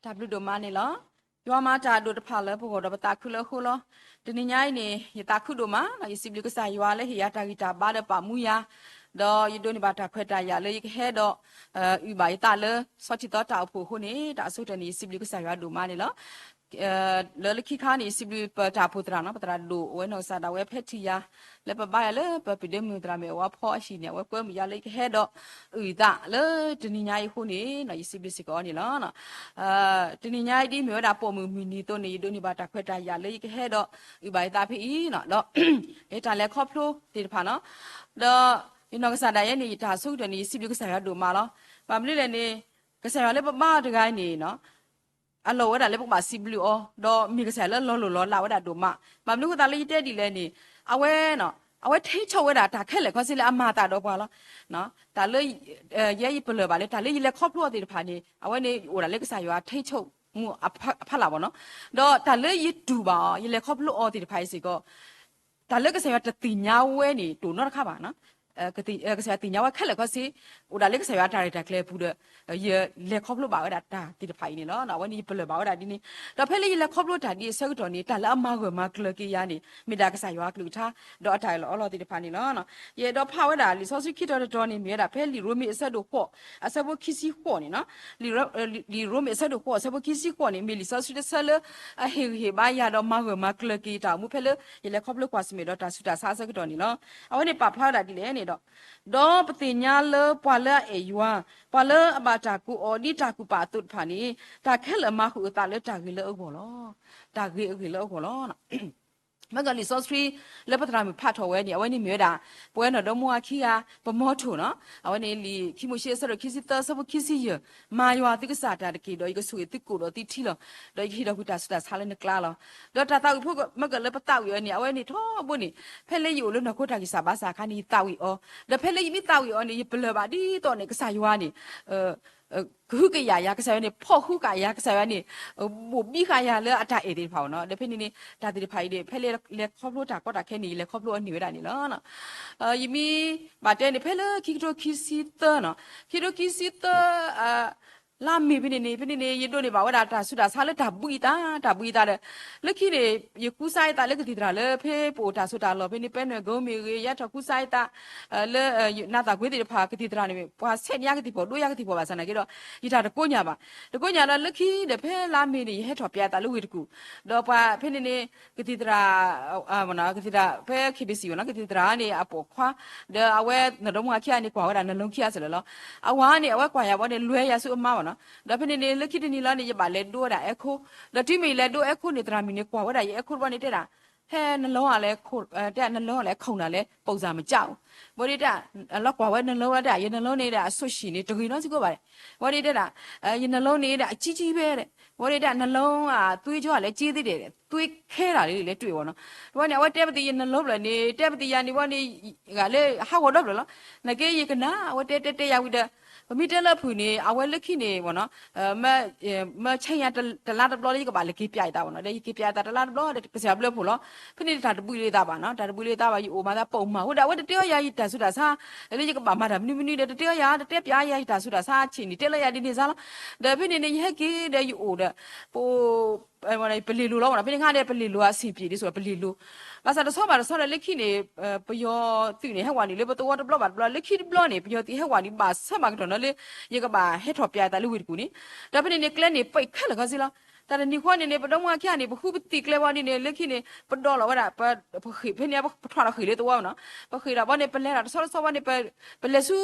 တၢ်ဘျုးဒိၣ်မးန့ၣ်လီၤ. ယွၤမၤတၢ်ဒိၣ်တဖၣ်လၢပဂီၢ်ဒီးပသးခုလၢအဃိလီၤ. တနံၤညါအံၤန့ၣ် ယသးခုဒိၣ်မး, ယစံးဘျုးကစၢ်ယွၤလၢဟ့ၣ်ယၤတၢ်ဂံၢ်တၢ်ဘါဒီးပာ်မူယၤ, ဒီးယဒိးန့ၢ်ဘၣ်တၢ်ခွဲးတၢ်ယာ်လၢယကဟဲဒီး အုၣ်ဘၣ်ယသးလၢ ဆီထံသီတၢ်အိၣ်ဖှိၣ်အဃိန့ၣ် တၢ်အဆိကတၢၢ်န့ၣ် ယစံးဘျုးကစၢ်ယွၤဒိၣ်မးန့ၣ်လီၤ. လၢလၢခံခါန့ၣ် ယစံးဘျုးပတၢ်အိၣ်ဖှိၣ်သရၣ်နီၤ, ပသရၣ်ဒိၣ်ဝဲနီၢ်ကစၢ်ဒၣ်ဝဲဖဲထံၣ်ယၤ လၢပဘါယၤလၢပပဒ့မုၢ်သရၣ်မုၣ်အဝါဖီအဟံၣ်န့ၣ် အဝဲကွဲမုာ်ယၤလၢယကဟဲဒီး အုၣ်သးလၢတနံၤညါအံၤအဃိန့ၣ် ယစံးဘျုးစ့ၢ်ကီးအီၤန့ၣ်လီၤ. တနံၤညါအံၤဒ်မ့ၢ်ဝဲဒၣ်ပိာ်မုၣ်မုၢ်နံၤအသိးန့ၣ် ယဒိးန့ၢ်ဘၣ်တၢ်ခွဲးတၢ်ယာ်လၢယကဟဲဒီး အုၣ်ဘၣ်ယသးဖဲအံၤနီၤ, ဒီး ယတၢ်လဲၤခီဖျိသ့ၣ်တဖၣ်နီၤ, ဒီးယနီၢ်ကစၢ်ဒၣ်ယဲန့ၣ် ယတၢ်အဆိကတၢၢ်န့ၣ် ယစံးဘျုးကစၢ်ယွၤဒိၣ်မးလီၤ. ဘၣ်မနုၤလဲၣ်န့ၣ် ကစၢ်ယွၤလၢပဘါအီၤတဂၤအံၤန့ၣ် အလီၢ်ဝဲဒၣ်လၢပကဘၣ်စံးဘျုးအီၤ, ဒီးမ့ၢ်ကစၢ်ယွၤလၢလီၤလိၢ်လီၤလးဝဲဒၣ်ဒိၣ်မး. ဘၣ်မနုၤအဃိသတးလၢယတဲဒ်လဲၣ်န့ၣ် အဝဲ အဝဲထိန်းချုပ်ဝဲဒၣ်တၢ်ခဲလၢာ်ခဲဆ့လၢအမၤအသးဒီးပှၤလီၤ. တၢ်လၢ ယဲယပလၢၢ်ဘၣ်လၢ တၢ်လၢယလဲၤခီဖျိအီၤသ့ၣ်တဖၣ်န့ၣ် အဝဲန့ၣ် အိၣ်ဒၣ်လၢကစၢ်ယွၤထိန်းချုပ်မူအဖီလာ်ဘၣ်နီၤ. ဒီးတၢ်လၢယတူၢ်ဘၣ်အီၤ ယလဲၤခီဖျိအီၤသ့ၣ်တဖၣ်အံၤစ့ၢ်ကီး တၢ်လၢကစၢ်ယွၤတသ့ၣ်ညါဝဲန့ၣ် တအိၣ်နီတခါဘၣ်. ကစၢ်ယွၤသ့ၣ်ညါဝဲခဲလၢာ်ခဲဆ့ အိၣ်ဒၣ်လၢကစၢ်ယွၤတၢ်ရဲၣ်တၢ်ကျဲၤအပူၤဒီး ယလဲၤခီဖျိဘၣ်ဝဲဒၣ်တၢ်သ့ၣ်တဖၣ်အံၤန့ၣ်လီၤ. အဝဲန့ၣ်ယပလၢၢ်ဘၣ်ဝဲဒၣ်ဒ်န့ၣ်, ဒီးဖဲလၢယလဲၤခီဖျိတၢ်ဒ်အဆၢကတီၢ်န့ၣ် တၢ်လၢအမၤဂၢၢ်မၤကျၢၤက့ၤယၤန့ၣ် မ့ၢ်ဒၣ်ကစၢ်ယွၤအကလုၢ်ကထါ ဒီးအတၢ်အၢၣ်လီၤအီလီၤသ့ၣ်တဖၣ်န့ၣ်လီၤ. ယအဲၣ်ဒိးဖးဝဲဒၣ်လံာ်စီဆှံခံတီၤတတီၤန့ၣ် မ့ၢ်ဝဲဒၣ်ဖဲလံာ်ရိမ့ၤအဆၢဒိၣ်ဃိး အဆၢဖိခံဆံဃိးန့ၣ်နီၤ. လံာ်ရိမ့ၤအဆၢဒိၣ်ဃိးအဆၢဖိခံဆံဃိးန့ၣ် မ့ၢ်လံာ်စီဆှံတဆၢလၢ အဟ့ၣ်ဂံၢ်ဟ့ၣ်ဘါယၤဒီးမၤဂၢၢ်မၤကျၢၤက့ၤယတၢ်အိၣ်မူဖဲလၢ ယလဲၤခီဖျိကွၢ်ဆၢၣ်မဲာ်ဒီးတၢ်ဆူးတၢ်ဆါအဆၢကတီၢ်န့ၣ်လီၤ. အဝဲန့ၣ်ပာ်ဖျါဝဲဒၣ်ဒ်လဲၣ်န့ၣ်ဒီး ဒီးပသ့ၣ်ညါလၢပှၤလၢအအဲၣ်ယွၤ, ပှၤလၢအဘၣ်တၢ်ကိးအီၤဒ်တၢ်ကူၣ်ပာ်အသိးတဖၣ်န့ၣ် တၢ်ခဲလၢာ်မၤဃုာ်အသးလၢတၢ်ဂ့ၤလၢအဂီၢ်လီၤ. တၢ်ဂ့ၤအဂ့ၢ်လၢအဂီၢ်လီၤ. မ့ၢ်ကလံာ်စီဆှံလၢပသရၣ်မုၣ်ဖးထီၣ်ဝဲန့ၣ် အဝဲန့ၣ်မ့ၢ်ဝဲဒၣ် ပဝဲနီၢ်ဒီမါဝၤခံဂၤ ပမီထိၣ်နီၤ. အဝဲန့ၣ်လံာ်ခံမိၤၡ့အဆၢဒိၣ်ခံဆံသၢ အဆၢဖိခံဆံယဲၢ်, မၤယွၤသုကစၢ်တၢ်တက့ၢ်, ဒီးယကဆိၣ်ဂ့ၤသုကိၣ်ဒီးသုထံလီၤ. ဒီးယကဟ့ၣ်ထီၣ်ကွံာ်တၢ်ဆူးတၢ်ဆါလၢနကျါလီၤ. ဒီးတၢ်သးဝံၣ်ဖိမ့ၢ်ကလၢပသးဝံၣ်အီၤန့ၣ် အဝဲန့ၣ်ထီဘိန့ၣ် ဖဲလၢယအိၣ်လၢနီၢ်ခိတၢ်ဂံၢ်စၢ်ဘါစၢ်အခါန့ၣ် ယသးဝံၣ်အီၤ, ဒီးဖဲလၢယမ့ၢ်သးဝံၣ်အီၤန့ၣ် ယပလၢၢ်ဘၣ်ဒ်သိးန့ၣ် ကစၢ်ယွၤန့ၣ် ကဟုကယာ်ယၤ, ကစၢ်ယွၤန့ၣ် ဖီၣ်ဃုကယာ်, ကစၢ်ယွၤန့ၣ် ဘိၣ်ဘံဃာ်ယၤလၢအတၢ်အဲၣ်သ့ၣ်တဖၣ်အီၤနီၤ. ဒီးဖဲန့ၣ်န့ၣ် တၢ်သ့ၣ်တဖၣ်အံၤန့ၣ် ဖဲလၢလဲၤခီဖျိတၢ်ကီတၢ်ခဲန့ၣ် ယလဲၤခီဖျိအီၤန့ၢ်ဝဲဒၣ်န့ၣ်လီၤ. ယမ့ၢ်ဘၣ်တဲန့ၣ် ဖဲလၢခံကထိခံဆံသၢနီၤ, ခံကထိခံဆံသၢ လါမ့ၤဖဲန့ၣ်န့ၣ် ဖဲန့ၣ်န့ၣ် ယဒိးန့ၢ်ဘၣ်ဝဲဒၣ်တၢ်ဆူးတၢ်ဆါလၢတၢ်ဘှံးအသး, တၢ်ဘှံးအသးဒီး လၢခံန့ၣ် ယကူစါယသးလၢကသံၣ်သရၣ်လၢဖဲပအိၣ်တၢ်စိတၢ်လီၢ်ဖဲန့ၣ် ပဲနွဲၣ်ကိမ့ၢ်ဂ့ၤ, ယဟဲထီၣ်ကူစါယသး လၢ နးသးကွံသ့ၣ်တဖၣ် ကသံၣ်သရၣ်န့ၣ် ပှၤဆဲးန့ၢ်ယၤကသံၣ်ဖီၣ် ဒိယၤကသံၣ်ဖီၣ်ဘၣ်ဆၣ်နာ်က့ဒီး ယတၢ်တကိညၢ်ဘၣ်. တကိညၢ်ဒီးလၢခံဒီးဖဲလါမ့ၤန့ၣ် ယဟဲထီၣ်ပၠးယသးလၢဝ့ၢ်တကူၣ်, ဒီးပှၤဖဲန့ၣ်န့ၣ် ကသံၣ်သရၣ် ကသံၣ်သရၣ်ဖဲ KBC ဝဲနီၤ, ကသံၣ်သရၣ်န့ၣ် အပိာ်ခွါ ဒီးအဝဲနီၢ်ဒီမါဝၤခံဂၤန့ၣ် ကွၢ်ဝဲဒၣ်နလီခံဂၤစ့ၢ်လီၤလီၤ. အဝၤန့ၣ် အဝဲကွၢ်ယၤဘီန့ၣ် လွဲယၤဆူအမါဘၣ်နီၤ. ဒီးဖဲန့ၣ်န့ၣ် လၢခံတနံၤလီၤန့ၣ် ယဘၣ်လဲၤဒိဝဲဒၣ်အဲၣ်ခိၣ်, ဒီးတုၤမ့ၢ်ယလဲၤဒိအဲၣ်ခိၣ်န့ၣ် သရၣ်မုၣ်န့ၣ် ကွၢ်ဝဲဒၣ်ယအဲၣ်ခိၣ်တဘီန့ၣ်တဲဒၣ် ဟဲနလီဧါလဲၣ်, တဲနလီဧါလဲၣ် ခုန်တာလဲၣ် ပုံစံမကျဘူး. ဘီဒ်တဲ လီၤကွၢ်ဝဲနလီဝဲတဲ ယနလီန့ၣ်ဒီး အဆိၣ်ရှံၣ်န့ၣ် တဂ့ၤနီတစ့ၢ်ကီးဘၣ်. ဘီဒ်တဲဒၣ် ယနလီန့ၣ်ဒီး အကံကံဖဲဒီး ဘီဒ်တဲ နလီ သွေးကြောလဲၣ် က့သ့ဒဲး သွေးခဲတာလေ လဲၤတွဲၣ်ဝဲနီၤ. ဘီန့ၣ် အဝဲတဲပသံးယနလီဖျၢၣ်န့ၣ် တဲပသံးယၤန့ၣ် ဘီန့ၣ် ဂၤလၢဟးဂီၤဒီဖျၢၣ်လီၤ. နာ်က့ယကနၣ် အဝဲတဲတဲတဲယၤဝံၤဒီး ပမ့ၢ်တဲလၢအဖုၣ်န့ၣ် အဝဲလၢခံန့ၣ် မၢဆဲးယၤတလါတဘျီလၢယကဘၣ်လဲၤက့ၤပၠးယသးဘၣ်နီၤ. ဒီးယက့ၤပၠးယသးတလါတဘျီဒီး ကစၢ်ယွၤဘျုးအဖှိၣ်လီၤ. ဖဲန့ၣ်တၢ်တဘှံးလၢယသးဘၣ်နီၤ, တၢ်တဘှံးလၢယသးဘၣ် ယအိၣ်မၤသးပိာ်မုၣ်မး အဃိဒီး အဝဲတတဲအီၤယၤယတၢ်ဆူးတၢ်ဆါ လၢယကဘၣ်မၤတၢ်မနုၤမနုၤဒီး တတဲအီၤယၤ တတဲပၠးယၤယတၢ်ဆူးတၢ်ဆါဆံးန့ၣ် တဲလၢယၤဒ်န့ၣ်စ့ၢ်လီၤ. ဒီးဖဲန့ၣ်န့ၣ် ယဟဲက့ၤဒီးယအိၣ်ဒီး ပ ပလ့ၤလိၤလီၤနီၤ. ဖဲန့ၣ်ခါဒီး ပလ့ၤလိၤအဆင်ပြေဒ်သိး ပလ့ၤလိၤ ဘၣ်ဆၣ်တဆီဘၣ်တဆီဒီး လၢခံန့ၣ် ပယီၤသုးန့ၣ် ဟဲဝဲနုာ်လၢပသဝီတဘျီဘၣ်တဘျီ လၢခံတဘျီန့ၣ် ပယီၤသုးဟဲဝဲနုာ်ဘၣ်ဆၢဘၣ်ကတီၢ်နီၤလၢ ယကဘၣ်ဟဲထီၣ်ပၠးယသးလၢဝ့ၢ်တကူၣ်န့ၣ်, ဒီးဖဲန့ၣ်န့ၣ် ကျဲန့ၣ် ပိတ်ခဲလၢာ်ခဲဆ့လီၤ. တၢ်တနံၤဃီန့ၣ်န့ၣ် ပဒီမါဝၤခံဂၤန့ၣ် ပဃုပသံးကျဲဘီဒ်န့ၣ် လၢခံန့ၣ် ပဒီလီၤဝဲဒၣ် ပဃ့ၢ်ဖဲန့ၣ် ပထီၣ်ဒီးဃ့ၢ်လၢသဝီနီၤ. ပဃ့ၢ်ဒီးဘီန့ၣ် ပလဲၤတၢ်တဆီတဆီဘီန့ၣ် ပလဲၤဆူ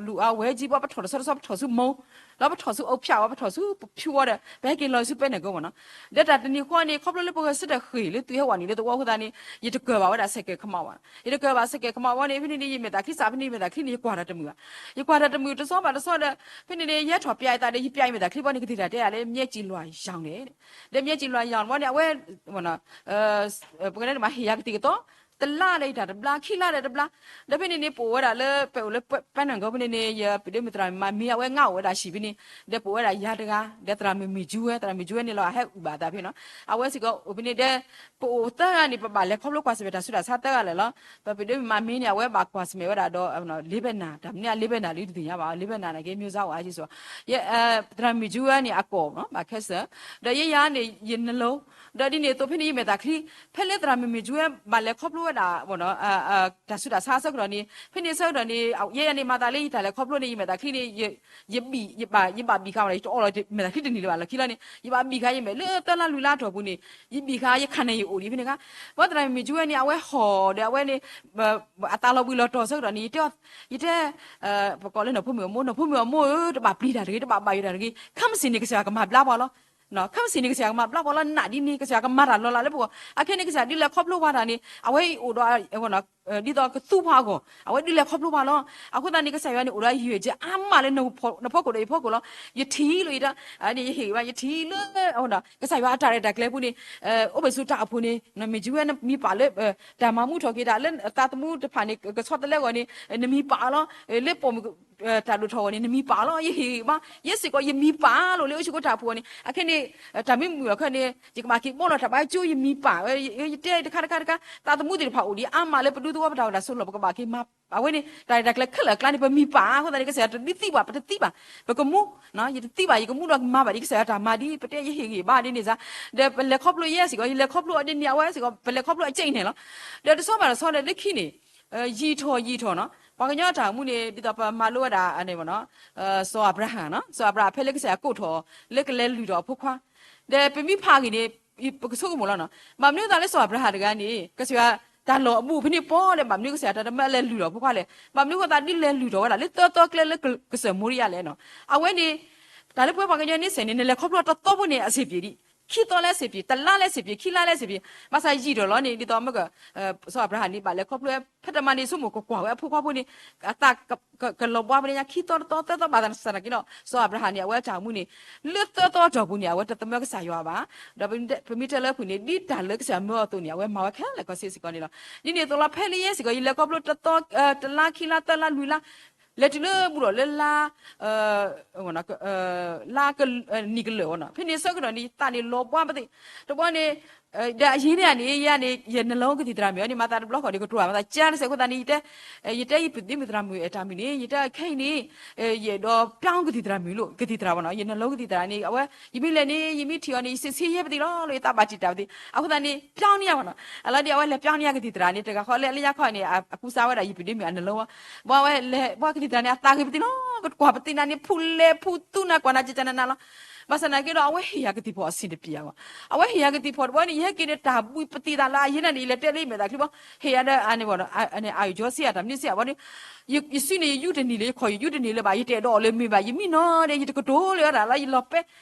လူၤအဝဲကၠံဘီ ပထီၣ်တဆီတဆီ ပထီၣ်ဆူမိၢ် လီၤ ပထီၣ်ဆူအုးဖၠၣ်ဝဲ ပထီၣ်ဆူပဖၠူဝဲဒီး ပဟဲက့ၤလီၤဆူပဲနွဲၣ်ကိမ့ၢ်နီၤ. ဒီးတၢ်တနံၤဃီန့ၣ် ခီဖျိလၢပဂဲၤဆၢထၢၣ်ဃ့ၢ်လၢသုးဟဲဝဲနုာ်လၢသဝီအဃိသတးန့ၣ် ယတကၢၤဘၣ်ဝဲဒၣ်စဲးကဲးခမးဘၣ်. ယတကၢၤဘၣ်စဲးကဲးခမးဘီန့ၣ် ဖဲန့ၣ်န့ၣ် ယမဲာ်သၣ်ချံစးဖဲန့ၣ် ယမဲာ်သၣ်ချံန့ၣ် ယကွၢ်တၢ်တမုာ်ဘၣ်. ယကွၢ်တၢ်တမုာ်တဆီဘၣ်တဆီဒီး ဖဲန့ၣ်န့ၣ် ယဟဲထီၣ်ပၠးယသးဒီး ယပၠးယမဲာ်သၣ်ချံဘီန့ၣ် ကသံၣ်သရၣ်တဲယၤလၢ မျက်ကြည်လွှာရောင်န့ၣ် ဒီးမျက်ကြည်လွှာရောင်ဘီန့ၣ် အဝဲ ပကတဲမး ဟ့ၣ်ယၤကသံၣ်ကသီ တလါဒီးယတၢ်တဘျါ ခံလါဒီးတဘျါ, ဒီးဖဲန့ၣ်န့ၣ် ပအိၣ်ဝဲဒၣ်လၢ ပအိၣ်လၢပနၢ်ကီၢ်ဖဲန့ၣ်န့ၣ် ယပဒိမုၣ်သရၣ်မုၣ်မၤမ့ၢ်အဝဲငါအိၣ်ဝဲဒၣ်ဟံၣ်ဖဲန့ၣ်, ဒီးပအိၣ်ဝဲဒၣ်ယၤတဂၤ ဒီးသရၣ်မုၣ်မ့ၢ်ကၠူဝဲ သရၣ်မုၣ်ကၠူဝဲန့ၣ်လီၤ အဟဲအုၣ်ဘၣ်အသးဖဲနီၤ, အဝဲစ့ၢ်ကီးအိၣ်ဖဲန့ၣ်ဒီး ပအိၣ်သၢဂၤန့ၣ် ပဘၣ်လဲၤခီဖျိကွၢ်ဆၢၣ်မဲာ်တၢ်ဆူးတၢ်ဆါသၢဂၤလၢာ်လီၤ. ပပဒိမုၣ်မၤမ့ၢ်န့ၣ် အဝဲဘၣ်ကွၢ်ဆၢၣ်မဲာ်ဝဲဒၣ်ဒီး လ့ဘဲနၤ တၢ်မနုၤအလ့ဘဲနၤလံတသ့ၣ်ညါဘၣ် လ့ဘဲနၤန့ၣ်က့ မျိုးစားအိၣ်အါက့စီ, သရၣ်မုၣ်ကၠူဝဲန့ၣ် အကိာ်နီၤ ဘၣ်ခဲစၢၣ်, ဒီးယဲယၤန့ၣ် ယနလိၤ, ဒီးဒ်န့ၣ်အသိးဖဲန့ၣ် ယမဲာ်သၣ်ချံ, ဖဲလၢသရၣ်မုၣ်မ့ၢ်ကၠူဝဲ ဘၣ်လဲၤခီဖျိဝဲဒၣ် တၢ်ဆူးတၢ်ဆါအဆၢကတီၢ်န့ၣ် ဖဲန့ၣ်အဆၢကတီၢ်န့ၣ် ယဲယၤန့ၣ် မၤသးလၢယတၢ်လဲၤခီဖျိန့ၣ် ယမဲာ်သၣ်ချံန့ၣ် ယဘၣ် ယဘၣ်ဘံၣ်ဃာ်ဝဲဒၣ် ယတအီၣ်လီၤမဲာ်သၣ်ချံတန့ၢ်လၢၤဘၣ်လီၢ်ခံလီၤန့ၣ် ယဘၣ်ဘံၣ်ဃာ်ယမဲာ်လၢသၢလါလွံၢ်လါအတီၢ်ပူၤန့ၣ် ယဘံၣ်ဃာ်ယခါန့ၣ်ယအိၣ်ဒံးဖဲန့ၣ်ခါ, ဘၣ်သရၣ်မုၣ်ကၠူဝဲန့ၣ် အဝဲဟီၣ်ဒီးအဝဲန့ၣ် အသးလီၤဘှံးလီၤတီၤဆၢကတီၢ်န့ၣ် ယတဲ ယတဲ ပကိးလၢနီၢ်ဖိမုၣ်အမိၢ် နီၢ်ဖိမုၣ်အမိၢ်ဧၢ တဘၣ်ပျံၤတၢ်တဂ့ၤ တဘၣ်ဘၣ်ယိၣ်တၢ်တဂ့ၤ ခဲမုၢ်ဆ့ၣ်န့ၣ် ကစၢ်ယွၤကမၤဘျါပှၤလီၤ. ခဲမုၢ်ဆ့ၣ်န့ၣ် ကစၢ်ယွၤကမၤဘျါပှၤလီၤ နာ်ဒ်န့ၣ် ကစၢ်ယွၤကမၤတၢ်လီၤလးလၢပဂီၢ် အခဲန့ၣ် ကစၢ်ယွၤဒုးလဲၤခီဖျိပှၤတၢ်န့ၣ် အဝဲအိၣ်ဒီး ဒ်သိးကသူပှၤအဂီၢ် အဝဲဒုးလဲၤခီဖျိပှၤလီၤ. အဃိသတးန့ၣ် ကစၢ်ယွၤန့ၣ် အိၣ်ဒီးယွၤအါမးလၢနဖိခိၣ်ဒီးယဖိခိၣ်လီၤ. ယထံၣ်လီၤ ယတၢ် န့ၣ် ယဟ့ၣ်ဂ့ၤဘၣ် ယထံၣ်လၢ ကစၢ်ယွၤအတၢ်ရဲၣ်တၢ်ကျဲၤပူၤန့ၣ် အိၣ်ဘၣ်ဆူတၢ်အဖှိၣ်န့ၣ် မ့ၢ်ကၠူဝဲနမံၤပာ်လၢ တၢ်မၤမူထီၣ်က့ၤတၢ်လၢသးသမူတဖၣ်န့ၣ် ကဆီတလဲအဂီၢ်န့ၣ် နမံၤပာ်အီၤလီၤ. လၢပိာ်မုၣ် တၢ်ဒိၣ်ထီၣ်အဂီၢ်န့ၣ် နမံၤပာ်အီၤလီၤ. ယဟ့ၣ်ဂ့ၤဘၣ် ယဲစ့ၢ်ကီးယမံၤပာ်လီၤလၢအိၣ်ဆူၣ်ခိၣ်တၢ်ဖှိၣ်အဂီၢ်န့ၣ် အခဲန့ၣ် တၢ်မ့ၢ်မုာ်အခါန့ၣ် ယကဘၣ်က့ၤဘီလီၤတၢ်ဘါကၠိ ယမံၤပာ်ဝဲ ယတဲတခါတခါတခါ သးသမူသ့ၣ်တဖၣ်အိၣ်ဒံးအါမးလၢပဒူသဝီပတၢ်အိၣ်တၢ်ဆိးလီၢ် ပကဘၣ်က့ၤမၤ အဝဲန့ၣ် တၢ်ရဲၣ်တၢ်ကျဲၤခဲလၢာ်အကျါန့ၣ် ပမံၤပာ်အဃိသတးန့ၣ် ကစၢ်ယွၤတဒုးသံဘၣ် ပတသံဘၣ် ပကမူ ယတသံဘၣ် ယကမူဒီးကမၤဘၣ်ဒ်ကစၢ်ယွၤတၢ်မၤဒ် ပတဲယဟ့ၣ်ဂ့ၤဘၣ်ဒ်န့ၣ်စ့ၢ် ဒီးပလဲၤခီဖျိယဲစ့ၢ်ကီး ယလဲၤခီဖျိအီၤဒ်န့ၣ် အဝဲစ့ၢ်ကီး ပလဲၤခီဖျိအကဲအံၤန့ၣ်လီၤ. ဒီးတဆီဘၣ်တဆီဒီးလၢခံန့ၣ် ယံာ်ထီၣ်ယံာ်ထီၣ်နီၤ ပှၤကညီတၢ်အိၣ်မူန့ၣ် ဒ်သိးပမၤလိဝဲဒၣ်န့ၣ် စီၤအၤဘြၤဟၣ်နီၤ စီၤအၤဘြၤဟၣ်ဖဲလၢကစၢ်ယွၤကိးထီၣ် လၢကလဲၤလုၢ်ထီၣ်အဖိခွါ ဒီးပမ့ၢ်ဖးဂ့ၤန့ၣ် ပကဆိကမိၣ်လီၤနီၤ ဘၣ်မနုၤအသးလၢစီၤအၤဘြၤဟၣ်တဂၤန့ၣ် ကစၢ်ယွၤတၢ်လီၢ်အဘူးဖဲန့ၣ်ပီဒီး ဘၣ်မနုၤကစၢ်ယွၤတၢ်တမၢလဲၤလုၢ်ထီၣ်ဖိခွါလဲၣ် ဘၣ်မနုၤဃိသးဒ်လဲၤလုၢ်ထီၣ်ဝဲဒၣ်လၢသၢသီကျဲလၢကစၢၢ်မိရံယါလဲၣ်နီၤ အဝဲန့ၣ် တၢ်လၢပဝဲပှၤကညီန့ဆဲးန့ၣ် နလဲၤခီဖျိတသီဖိန့ၣ် အဆင်ပြေဒံး ခံသီလၢအဆင်ပြေ တလါလၢအဆင်ပြေ ခံလါလၢအဆင်ပြေ ဘၣ်ဆၣ်ယံာ်ထီၣ်လီၤန့ၣ် ဒ်သိးမ့ၢ်က စီၤအၤဘြၤဟၣ်န့ၣ် ဘၣ်လဲၤခီဖျိ ဖဲတမၤန့ၣ် ဆိကမိၣ်ကကွၢ်ဝဲအဖိခွါဖိန့ၣ် အသးကလီၤဘှါဖဲန့ၣ်ညါ ခံသီတသီ သၢသီဘၣ်သနာ်က့ဒီး စီၤအၤဘြၤဟၣ်န့ၣ် အဝဲအတၢ်အိၣ်မူန့ၣ် လၢသၢသီအတီၢ်ပူၤန့ၣ် အဝဲတသမၢကစၢ်ယွၤဘၣ် ဒီးပမ့ၢ်တဲလၢအပူၤန့ၣ် ဒ်တၢ်လၢကစၢ်ယွၤမၢအီၤအသိးန့ၣ် အဝဲမၤဝဲခဲလၢာ်ကီဆ့စ့ၢ်ကီးန့ၣ်လီၤ. ဒ်န့ၣ်အသိးလီၤ ဖဲလၢယဲစ့ၢ်ကီး ယလဲၤခီဖျိတသီ တလါ ခံလါ သၢလါ လွံၢ်လါ လဲၤတုၤလၢဘူးဒီးလၢလါ နံၣ်ကလၢာ်ဝဲနီၤ ဖဲန့ၣ်ဆၢကတီၢ်န့ၣ် ယသးန့ၣ်လီၤဘှါပသ့ၣ် တဘျီန့ၣ် ဒီးအယံာ်န့ၣ်န့ၣ် ယၤန့ၣ် ယနလီကသံၣ်သရၣ်မုၣ်န့ၣ် မၤသးတဘျီဃီန့ၣ် ကတိၤမၤသးကၢ်တစဲးအဃိသတးန့ၣ် ယတဲ ယတဲယပုၢ်သံမုၣ်သရၣ်မုၣ်အတၢ်မုၢ်န့ၣ် ယတဲခဲအံၤန့ၣ် ယအဲၣ်ဒိးပျီကသံၣ်သရၣ်မုၣ်လီၤ ကသံၣ်သရၣ်ဘၣ်နီၤ ယနလီကသံၣ်သရၣ်န့ၣ် အဝဲ ယမ့ၢ်လဲၤန့ၣ် ယမ့ၢ်ထံၣ်အီၤန့ၣ် ယစံးဆၢယဲပသ့ၣ်လီၤ လၢယသးဘၣ်တံာ်တာ်ပသ့ၣ် အဃိသတးန့ၣ် ပျီန့ၢ်ယၤဘၣ်နီၤ အလီၤဒ်အဝဲလဲၤပျီန့ၢ်ယၤ ကသံၣ်သရၣ်န့ၣ် တဂၤဃီလၢလၢညါခီန့ၣ် အကူစါဝဲဒၣ်ယပုၢ်သံမုၣ်အနလီဝဲ ဘၣ်ဝဲလဲၤ ဘၣ်ကသံၣ်သရၣ်န့ၣ် အသးဂ့ၤပသ့ၣ်လီၤ ကကွၢ်ပသ့ၣ်နၤန့ၣ် ဖူလဲၤဖူသူနၤကွၢ်နၤကကနနၤလီၤ ဘၣ်ဆၣ်သနာ်က့ဒီး အဝဲဟ့ၣ်ယၤကသံၣ်ဖီၣ်အဆံးတပျၢ်ဘၣ် အဝဲဟ့ၣ်ယၤကသံၣ်ဖီၣ်တဘျီန့ၣ် ယဟဲက့ၤန့ၣ် တၢ်ဘှံးပသံၣ်သးလၢအယဲၢ်နၤန့ၣ် ယလဲၤတဲလၢယမဲာ်သၣ်ချံဘၣ် ဟ့ၣ်ယၤဒီးအန့ၣ်ဘၣ် အယိၤကၠီစံယၤတၢ်မနုၤစံယၤဘၣ်န့ၣ် ယစုန့ၣ် ယယူတန့ၢ်လၢ ယခီၣ်ယယူတန့ၢ်လၢၤဘၣ် ယတအဲၣ်ဒိးအီၤလၢၤမ့ၢ်ဘၣ် ယမံနီၤဒီး ယတကတိၤလၢၤဝဲဒၣ်လီၤ ယလီၤပဲ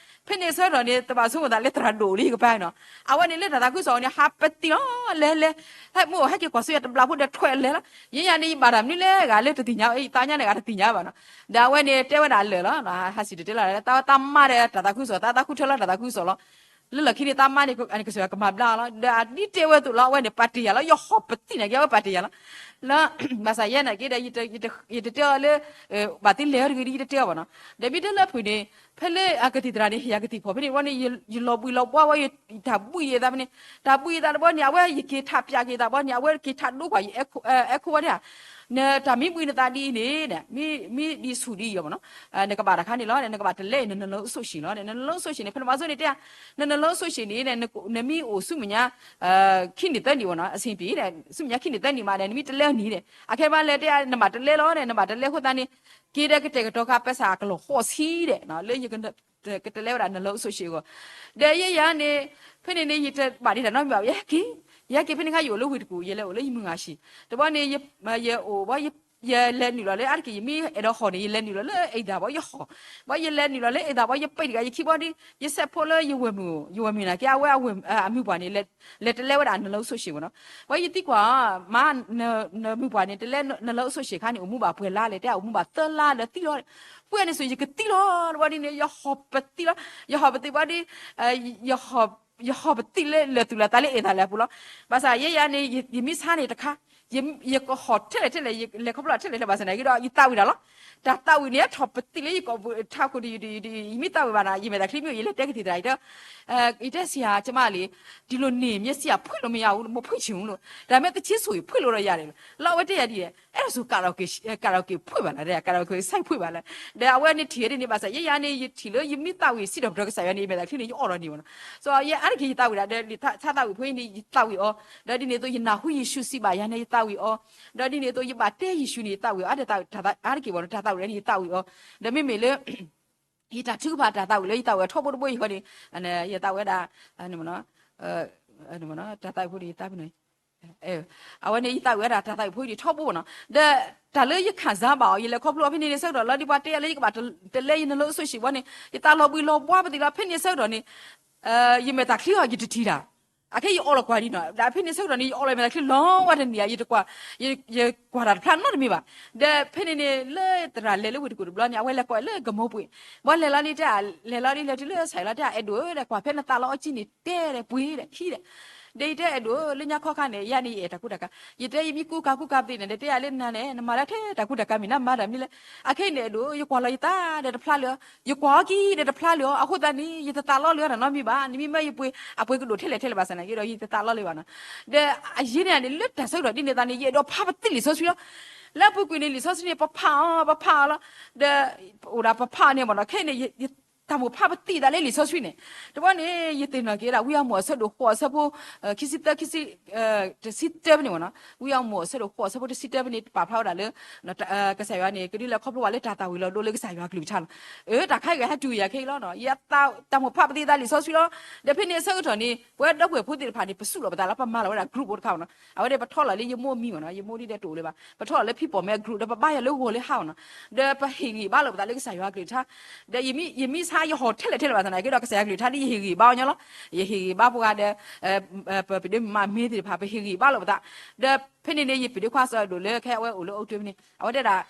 ဖဲန့ၣ်အဆၢကတီၢ်န့ၣ် တဘၣ်ဆိကမိၣ်သးလၢသရၣ်ဒိၣ်လၢယကပၤနီၤ အဝဲန့ၣ်လၢတၢ်သးခုကစီၣ်အီၤန့ၣ် ဟးပသံၣ်လီၤ လဲၤလဲၤ ဟဲမိၢ်ဟဲက့ၤကွၢ်စိယၤတဘျီဖိဒီးထွဲလဲၤလီၤ ယဲယၤန့ၣ် ယဘၣ်တၢ်မနုၤလဲၣ်ဂၤလၢတသ့ၣ်ညါ ယသးညါန့ၣ်ဂၤတသ့ၣ်ညါဘၣ်နီၤ ဒီးအဝဲန့ၣ်တဲဝဲဒၣ်လၢာ်လီၤ ဟးစံၣ်တဲၤတဲလီၤ တၢ်မါဒီးတၢ်သးခုကစီၣ် တၢ်သးခုထၢလီၤတၢ်သးခုကစီၣ်လီၤ လၢလီၢ်ခံန့ၣ် တၢ်မါန့ၣ် ကစၢ်ယွၤကမၤဘျါအီၤလီၤ ဒီးအဒ်တဲဝဲအသိးလီၤ အဝဲန့ၣ်ပာ်တ့ၢ်ယၤလီၤ ယဟီၣ်ပသံၣ်န့ၣ်က့ အဝဲပာ်တ့ၢ်ယၤလီၤ လၢ ဘၣ်ဆၣ်ယဲနာ်က့ဒီး ယတတဲအီၤလၢ ဘၣ်သ့လဲၤတဂ့ၤဒီး ယတတဲအီၤဘၣ်နီၤ ဒီးမ့ၢ်တဲလၢအပူၤန့ၣ် ဖဲလၢအကသံၣ်သရၣ်န့ၣ် ဟ့ၣ်ယၤကသံၣ်ဖီၣ်ဖဲန့ၣ်တဘျီန့ၣ် ယလီၤဘှံးလီၤဘှါဝဲ တၢ်ဘှံးယဲသးဖဲန့ၣ် တၢ်ဘှံးယဲသးတဘျီန့ၣ် အဝဲယက့ၤထးပၠးက့ၤသးဘျီန့ၣ် အဝဲက့ၤထးဒိကွၢ်ယ အဲၣ်ခိဝဲဒၣ် နတၢ်မ့ၢ်ဘှံးနသးဒ်အံၤန့ၣ် မ့ၢ်ဒ်ဆူၣ်ဒ်အံၤအီၤဘၣ်နီၤ နကဘၣ်တၢ်ခါန့ၣ်လီၤ နကဘၣ်တလဲအံၤ နနလၢအစိၣ်ဆံးလီၤ နနလၢအစိၣ်ဆံးန့ၣ် ဖဲနဘၣ်စိန့ၣ်တဲ နနလၢအစိၣ်ဆံးန့ၣ် နမ့ၢ်အိၣ်ဆူမဲာ်ညါ ခံနံၣ်သၢနံၣ်ဘၣ်နီၤ အဆင်ပြေ ဆူမဲာ်ညါခံနံၣ်သၢနံၣ်မးဒီး နမ့ၢ်တလဲအနံၤဒီး အခဲဘၣ်လဲၤတဲ နဘၣ်တလဲလီၤ နဘၣ်တလဲအဃိသတးန့ၣ် က့ၤဒီးကတဲာ်ကတီၤခါ ပဲစၢ်အကလီၢ်ဃိးဆံဒီး လၢယက ကတလဲဝဲဒၣ်နလၢအစိၣ်ဆံးအဂီၢ် ဒီးယဲယၤန့ၣ် ဖဲန့ၣ်န့ၣ် ယတဘၣ်ဒံးတၢ်နီတမံၤဘၣ် ယဟဲက့ၤ ယဟဲက့ၤဖဲန့ၣ်ခါ ယအိၣ်လၢဝ့ၢ်တကူၣ် ယလဲၤအိၣ်လၢယမုၢ်ဂၤဆံး တဘျီန့ၣ် ယအိၣ်ဘၣ် ယလဲၤနုာ်လီၤလၢအါတက့ၢ် ယမ့ၢ်အဲၣ်ဒိးဟီၣ်န့ၣ် ယလဲၤနုာ်လီၤလၢအ့ၣ်သၣ်ဘၣ် ယဟီၣ် ဘၣ်ယလဲၤနုာ်လီၤလၢအ့ၣ်သၣ်ဘၣ် ယပံးတဂၤ ယခံဘီဒီး ယဆဲးဖိလၢယဝဲၢ်မုၣ် ယဝဲၢ်မုၣ်နာ်က့ အဝဲအမုၢ်ပှၢ်န့ၣ် လဲၤတလဲဝဲဒၣ်နလၢအစိၣ်ဆံးဘၣ်နီၤ ဘၣ်ယသံကွၢ် မါ နမုၢ်ပှၢ်န့ၣ် တလဲနလၢအစိၣ်ဆံးခါန့ၣ် အိၣ်မူဘၣ်ပှဲၤလါလဲၣ် တဲအိၣ်မူဘၣ်သၢလါဒီးသံလီၤ ပှဲၤန့ၣ်ဆိ ယကသံလီၤ တဘျီဒ်န့ၣ် ယဟီၣ်ပသံလီၤ ယဟီၣ်ပသံဘၣ်ဒီး ယဟီၣ် ယဟီၣ်ပသံၣ်လၢလၢာ်သူၣ်လၢာ်သးလၢအဲၣ်သးလၢအပူၤလီၤ. ဘၣ်ဆၣ်ယဲယၤန့ၣ် ယမ့ၢ်ဆါန့ၣ်တခါ, ယကဟီၣ်ထဲလဲၣ်ထဲလဲၣ် ယလဲၤခီဖျိထဲလဲၣ်ထဲလဲၣ်ဘၣ်ဆၣ်န့ၣ်က့ဒီး ယသးဝံၣ်တၢ်လီၤ. တၢ်သးဝံၣ်န့ၣ်ထီၣ်ပသံၣ်လၢယကိာ်ပူၤထးခိၣ်ဒံးဒံးဒံး ယမ့ၢ်သးဝံၣ်ဘၣ်န့ၣ် ယမဲာ်သးချံမ့ၢ်အိၣ် ယလဲၤတဲကသံၣ်သရၣ်အံၤဒီး အတဲဆံးဧါ ကမၣ်လံ, ဒီးလိၣ်န့ၣ် မျက်စိဖွင့်လို့မရဘူး, မဖွင့်ချင်ဘူးလို့, ဒါပေမဲ့ သီချင်းဆိုရင် ဖွင့်လို့တော့ရတယ်လို့ လၢအဝဲတဲယၤဒ်လဲၣ်, အဲဒါဆို karaoke ဖွင့်ပါလား, karaoke ဆိုင်ဖွင့်ပါလား, ဒီးအဝဲန့ၣ်ထံၣ်ဝဲဒ်န့ၣ်ဘၣ်ဆၣ် ယဲယၤန့ၣ် ယထံၣ်လၢယမ့ၢ်သးဝံၣ်စံးထီၣ်ပတြၢၤကစၢ်ယွၤန့ၣ် ယမဲာ်သးချံန့ၣ် ယအီၣ်ဒီးန့ၣ်ဘၣ်နီၤ, ဆိုတော့ ယအါတက့ၢ်ယသးဝံၣ်ဒၣ် ဒီးလံာ်ဆါသးဝံၣ်ဖိအံၤန့ၣ် ယသးဝံၣ်အီၤ, ဒီးဒ်န့ၣ်အသိး ယနၢ်ဟူယ့ၣ်ၡူးစံးဘၣ်ယၤန့ၣ် ယသးဝံၣ်အီၤ, ဒီးဒ်န့ၣ်အသိး ယဘၣ်တဲယ့ၣ်ၡူးန့ၣ် ယသးဝံၣ်အီၤ, အါတက့ၢ်ဘၣ်နီၤ တၢ်သးဝံၣ်န့ၣ် ယသးဝံၣ်အီၤ, ဒီးမ့မ့ၢ်လၢ ယတၢ်ထုကဖၣ်တၢ်သးဝံၣ်လၢယသးဝံၣ်အထီဘိတဘိအံၤဃီန့ၣ် ယသးဝံၣ်ဝဲဒၣ် တၢ်သးဝံၣ်ဖိန့ၣ် ယသးပ့ၤနီၣ် အဝဲန့ၣ် ယသးဝံၣ်ဝဲဒၣ်တၢ်သးဝံၣ်ဖိန့ၣ်ထီဘိနီၤ, ဒီးတၢ်လၢယခံစားဘၣ်အီၤ ယလဲၤခီဖျိအီၤဖဲန့ၣ်န့ၣ်ဆၢကတီၢ် လီၤဒ်ပှၤတဲယၤလၢယကဘၣ်တလဲယနလိအစိၣ်ဆံးဘီန့ၣ် ယသးလီၤဘှံးလီၤဘှါပသံးလီၤ ဖဲန့ၣ်ဆၢကတီၢ်န့ၣ် ယမဲာ်သးချံအီၤ ယတထံၣ်တၢ်, အခဲယအီၣ်လီၤကွၢ်ဒံးနီၤ ဒီးဖဲန့ၣ်ဆၢကတီၢ်န့ၣ် ယအီၣ်လီၤယမဲာ်သးချံလီၤဝဲတနံၤဧါ ယတကွၢ် ယကွၢ်တၢ်တဖျါနီတမံၤဘၣ်, ဒီးဖဲန့ၣ်န့ၣ် လၢသရၣ်လဲၤလၢဝ့ၢ်တကူၣ်တဘျီန့ၣ် အဝဲလဲၤကွၢ်လၢကမိၢ်ပှ့ၤ, ဘီလဲၤလီၤဒ်တဲ လဲၤလီၤဒ်လဲၤတုၤလၢဆၢလီၤတဲ အဲၣ်ဒိၣ်ဧၢ ဒီးကွၢ်ဖဲနသးလီၤအီကံန့ၣ် တဲဒီးပှ့ၤဒီးဟံးဒီး ဒီးယတဲအဲၣ်ဒိၣ်ဧၢ လၢညါခီခါန့ၣ် ယၤန့ၣ်ယအဲၣ်တၢ်ကူတၢ်ကၤ, ယတဲယမ့ၢ်ကူကၤကူကၤပသံးန့ၣ် ဒီးတဲယၤလၢနၤန့ၣ် နမၤလၢထဲတၢ်ကူတၢ်ကၤမ့ၢ်နမၤတၢ်မနုၤလဲၣ်, အခဲအံၤန့ၣ်အဲၣ်ဒိၣ်ဧၢ ယကွၢ်လီၤယသးဒီးတဖျါလၢၤ, ယကွၢ်အီကံဒီးတဖျါလၢၤအီၤ အဃိသတးန့ၣ် ယတသးလီလၢၤတၢ်နီတမံၤဘၣ်, နမ့ၢ်မၢယပှ့ၤ အပှ့ၤကဒိၣ်ထဲလဲၣ်ထဲလဲၣ်ဘၣ်ဆၣ်န့ၣ်က့ဒီး ယတသးလီလၢၤဘၣ်နီၤ, ဒီးအယံၤန့ၣ်န့ၣ် လၢတၢ်ဆၢကတီၢ်ဒ်န့ၣ်သးန့ၣ် ယအဲၣ်ဒိးဖးပသံၣ်လံာ်စီဆှံလီၤ, လၢအပူၤကွံာ်န့ၣ် လံာ်စီဆှံန့ၣ် ပဖးအီၤ ပဖးအီၤလီၤ, ဒီး အိၣ်ဒၣ်ပဖးအီၤန့ၣ်မ့ၢ်နီၤ ခဲအံၤန့ၣ် ယတၢ်မိၣ်ဖးပသံၣ်သးလၢလံာ်စီဆှံန့ၣ်, တဘျီန့ၣ် ယသ့ၣ်နီၣ်က့ၤဒၣ် ဝံယၤမိၢ်အဆၢဒိၣ်ဃိးအဆၢဖိ ခံဆံသၢ ခံဆံ တဆံတၢဖဲန့ၣ်မ့ၢ်နီၤ, ဝံယၤမိၢ်အဆၢဒိၣ်ဃိးအဆၢဖိတဆံတၢဖဲန့ၣ် ပာ်ဖျါဝဲဒၣ်လၢ ကစၢ်ယွၤန့ၣ် ကဒုးလဲၤခီဖျိဝဲလၢတၢ်သးဝံၣ်လီၤဒိလၢကစၢ်ယွၤကလုၢ်ကထါလီၤ, အၢ တၢ်ခါအံၤဂ့ၤဟဲတုၤယၤခဲအံၤလီၤ, ယတၢ်မိၣ်ဖးပသံၣ်သးလံာ်စီဆှံလီၤ, ဒီးဖဲန့ၣ်အဆၢကတီၢ်န့ၣ် ပဝဲဒီပုၢ်ဝဲၢ်ဖိသ့ၣ်တဖၣ်န့ၣ် ပစူးလီၤပသးလီၤ ပမၤလီၤဝဲဒၣ် group ဖိတခါမ့ၢ်နီၤ, အဝဲဒၣ်ပထီၣ်လီၤလၢယမိၢ်မံမ့ၢ်နီၤ, ယမိၢ်ဒ်ဒီးတအိၣ်လၢၤဘၣ်, ပထီၣ်လီၤလၢဖံပိာ်မဲ group ဒီးပဘါယွၤလၢဂီၤလၢဟါမ့ၢ်နီၤ, ဒီးပဟ့ၣ်ဂံၢ်ဘါလိာ်ပသးလၢကစၢ်ယွၤကလုၢ်ကထါ, ဒီးယမ့ၢ်ဆါယဟီၣ်ထဲလဲၣ်ထဲလဲၣ်ဘၣ်ဆၣ်န့ၣ်က့ဒီး ကစၢ်ယွၤကလုၢ်ကထါဒ်ယဟ့ၣ်ဂံၢ်ဘါအီၤညီလီၤ, ယဟ့ၣ်ဂံၢ်ဘါပှၤဒီး ပဒုးမၤမ့ၢ်သ့ၣ်တဖၣ် ပဟ့ၣ်ဂံၢ်ဘါလိာ်ပသး, ဒီးဖဲန့ၣ်န့ၣ် ယပၢ်ဒ့ခွါစီၤအဲၣ်ဒိၣ်လၢခဲအဝဲအိၣ်လၢအအိၣ်တ့ၢ်ဖဲန့ၣ် အဝဲတဲဒၣ်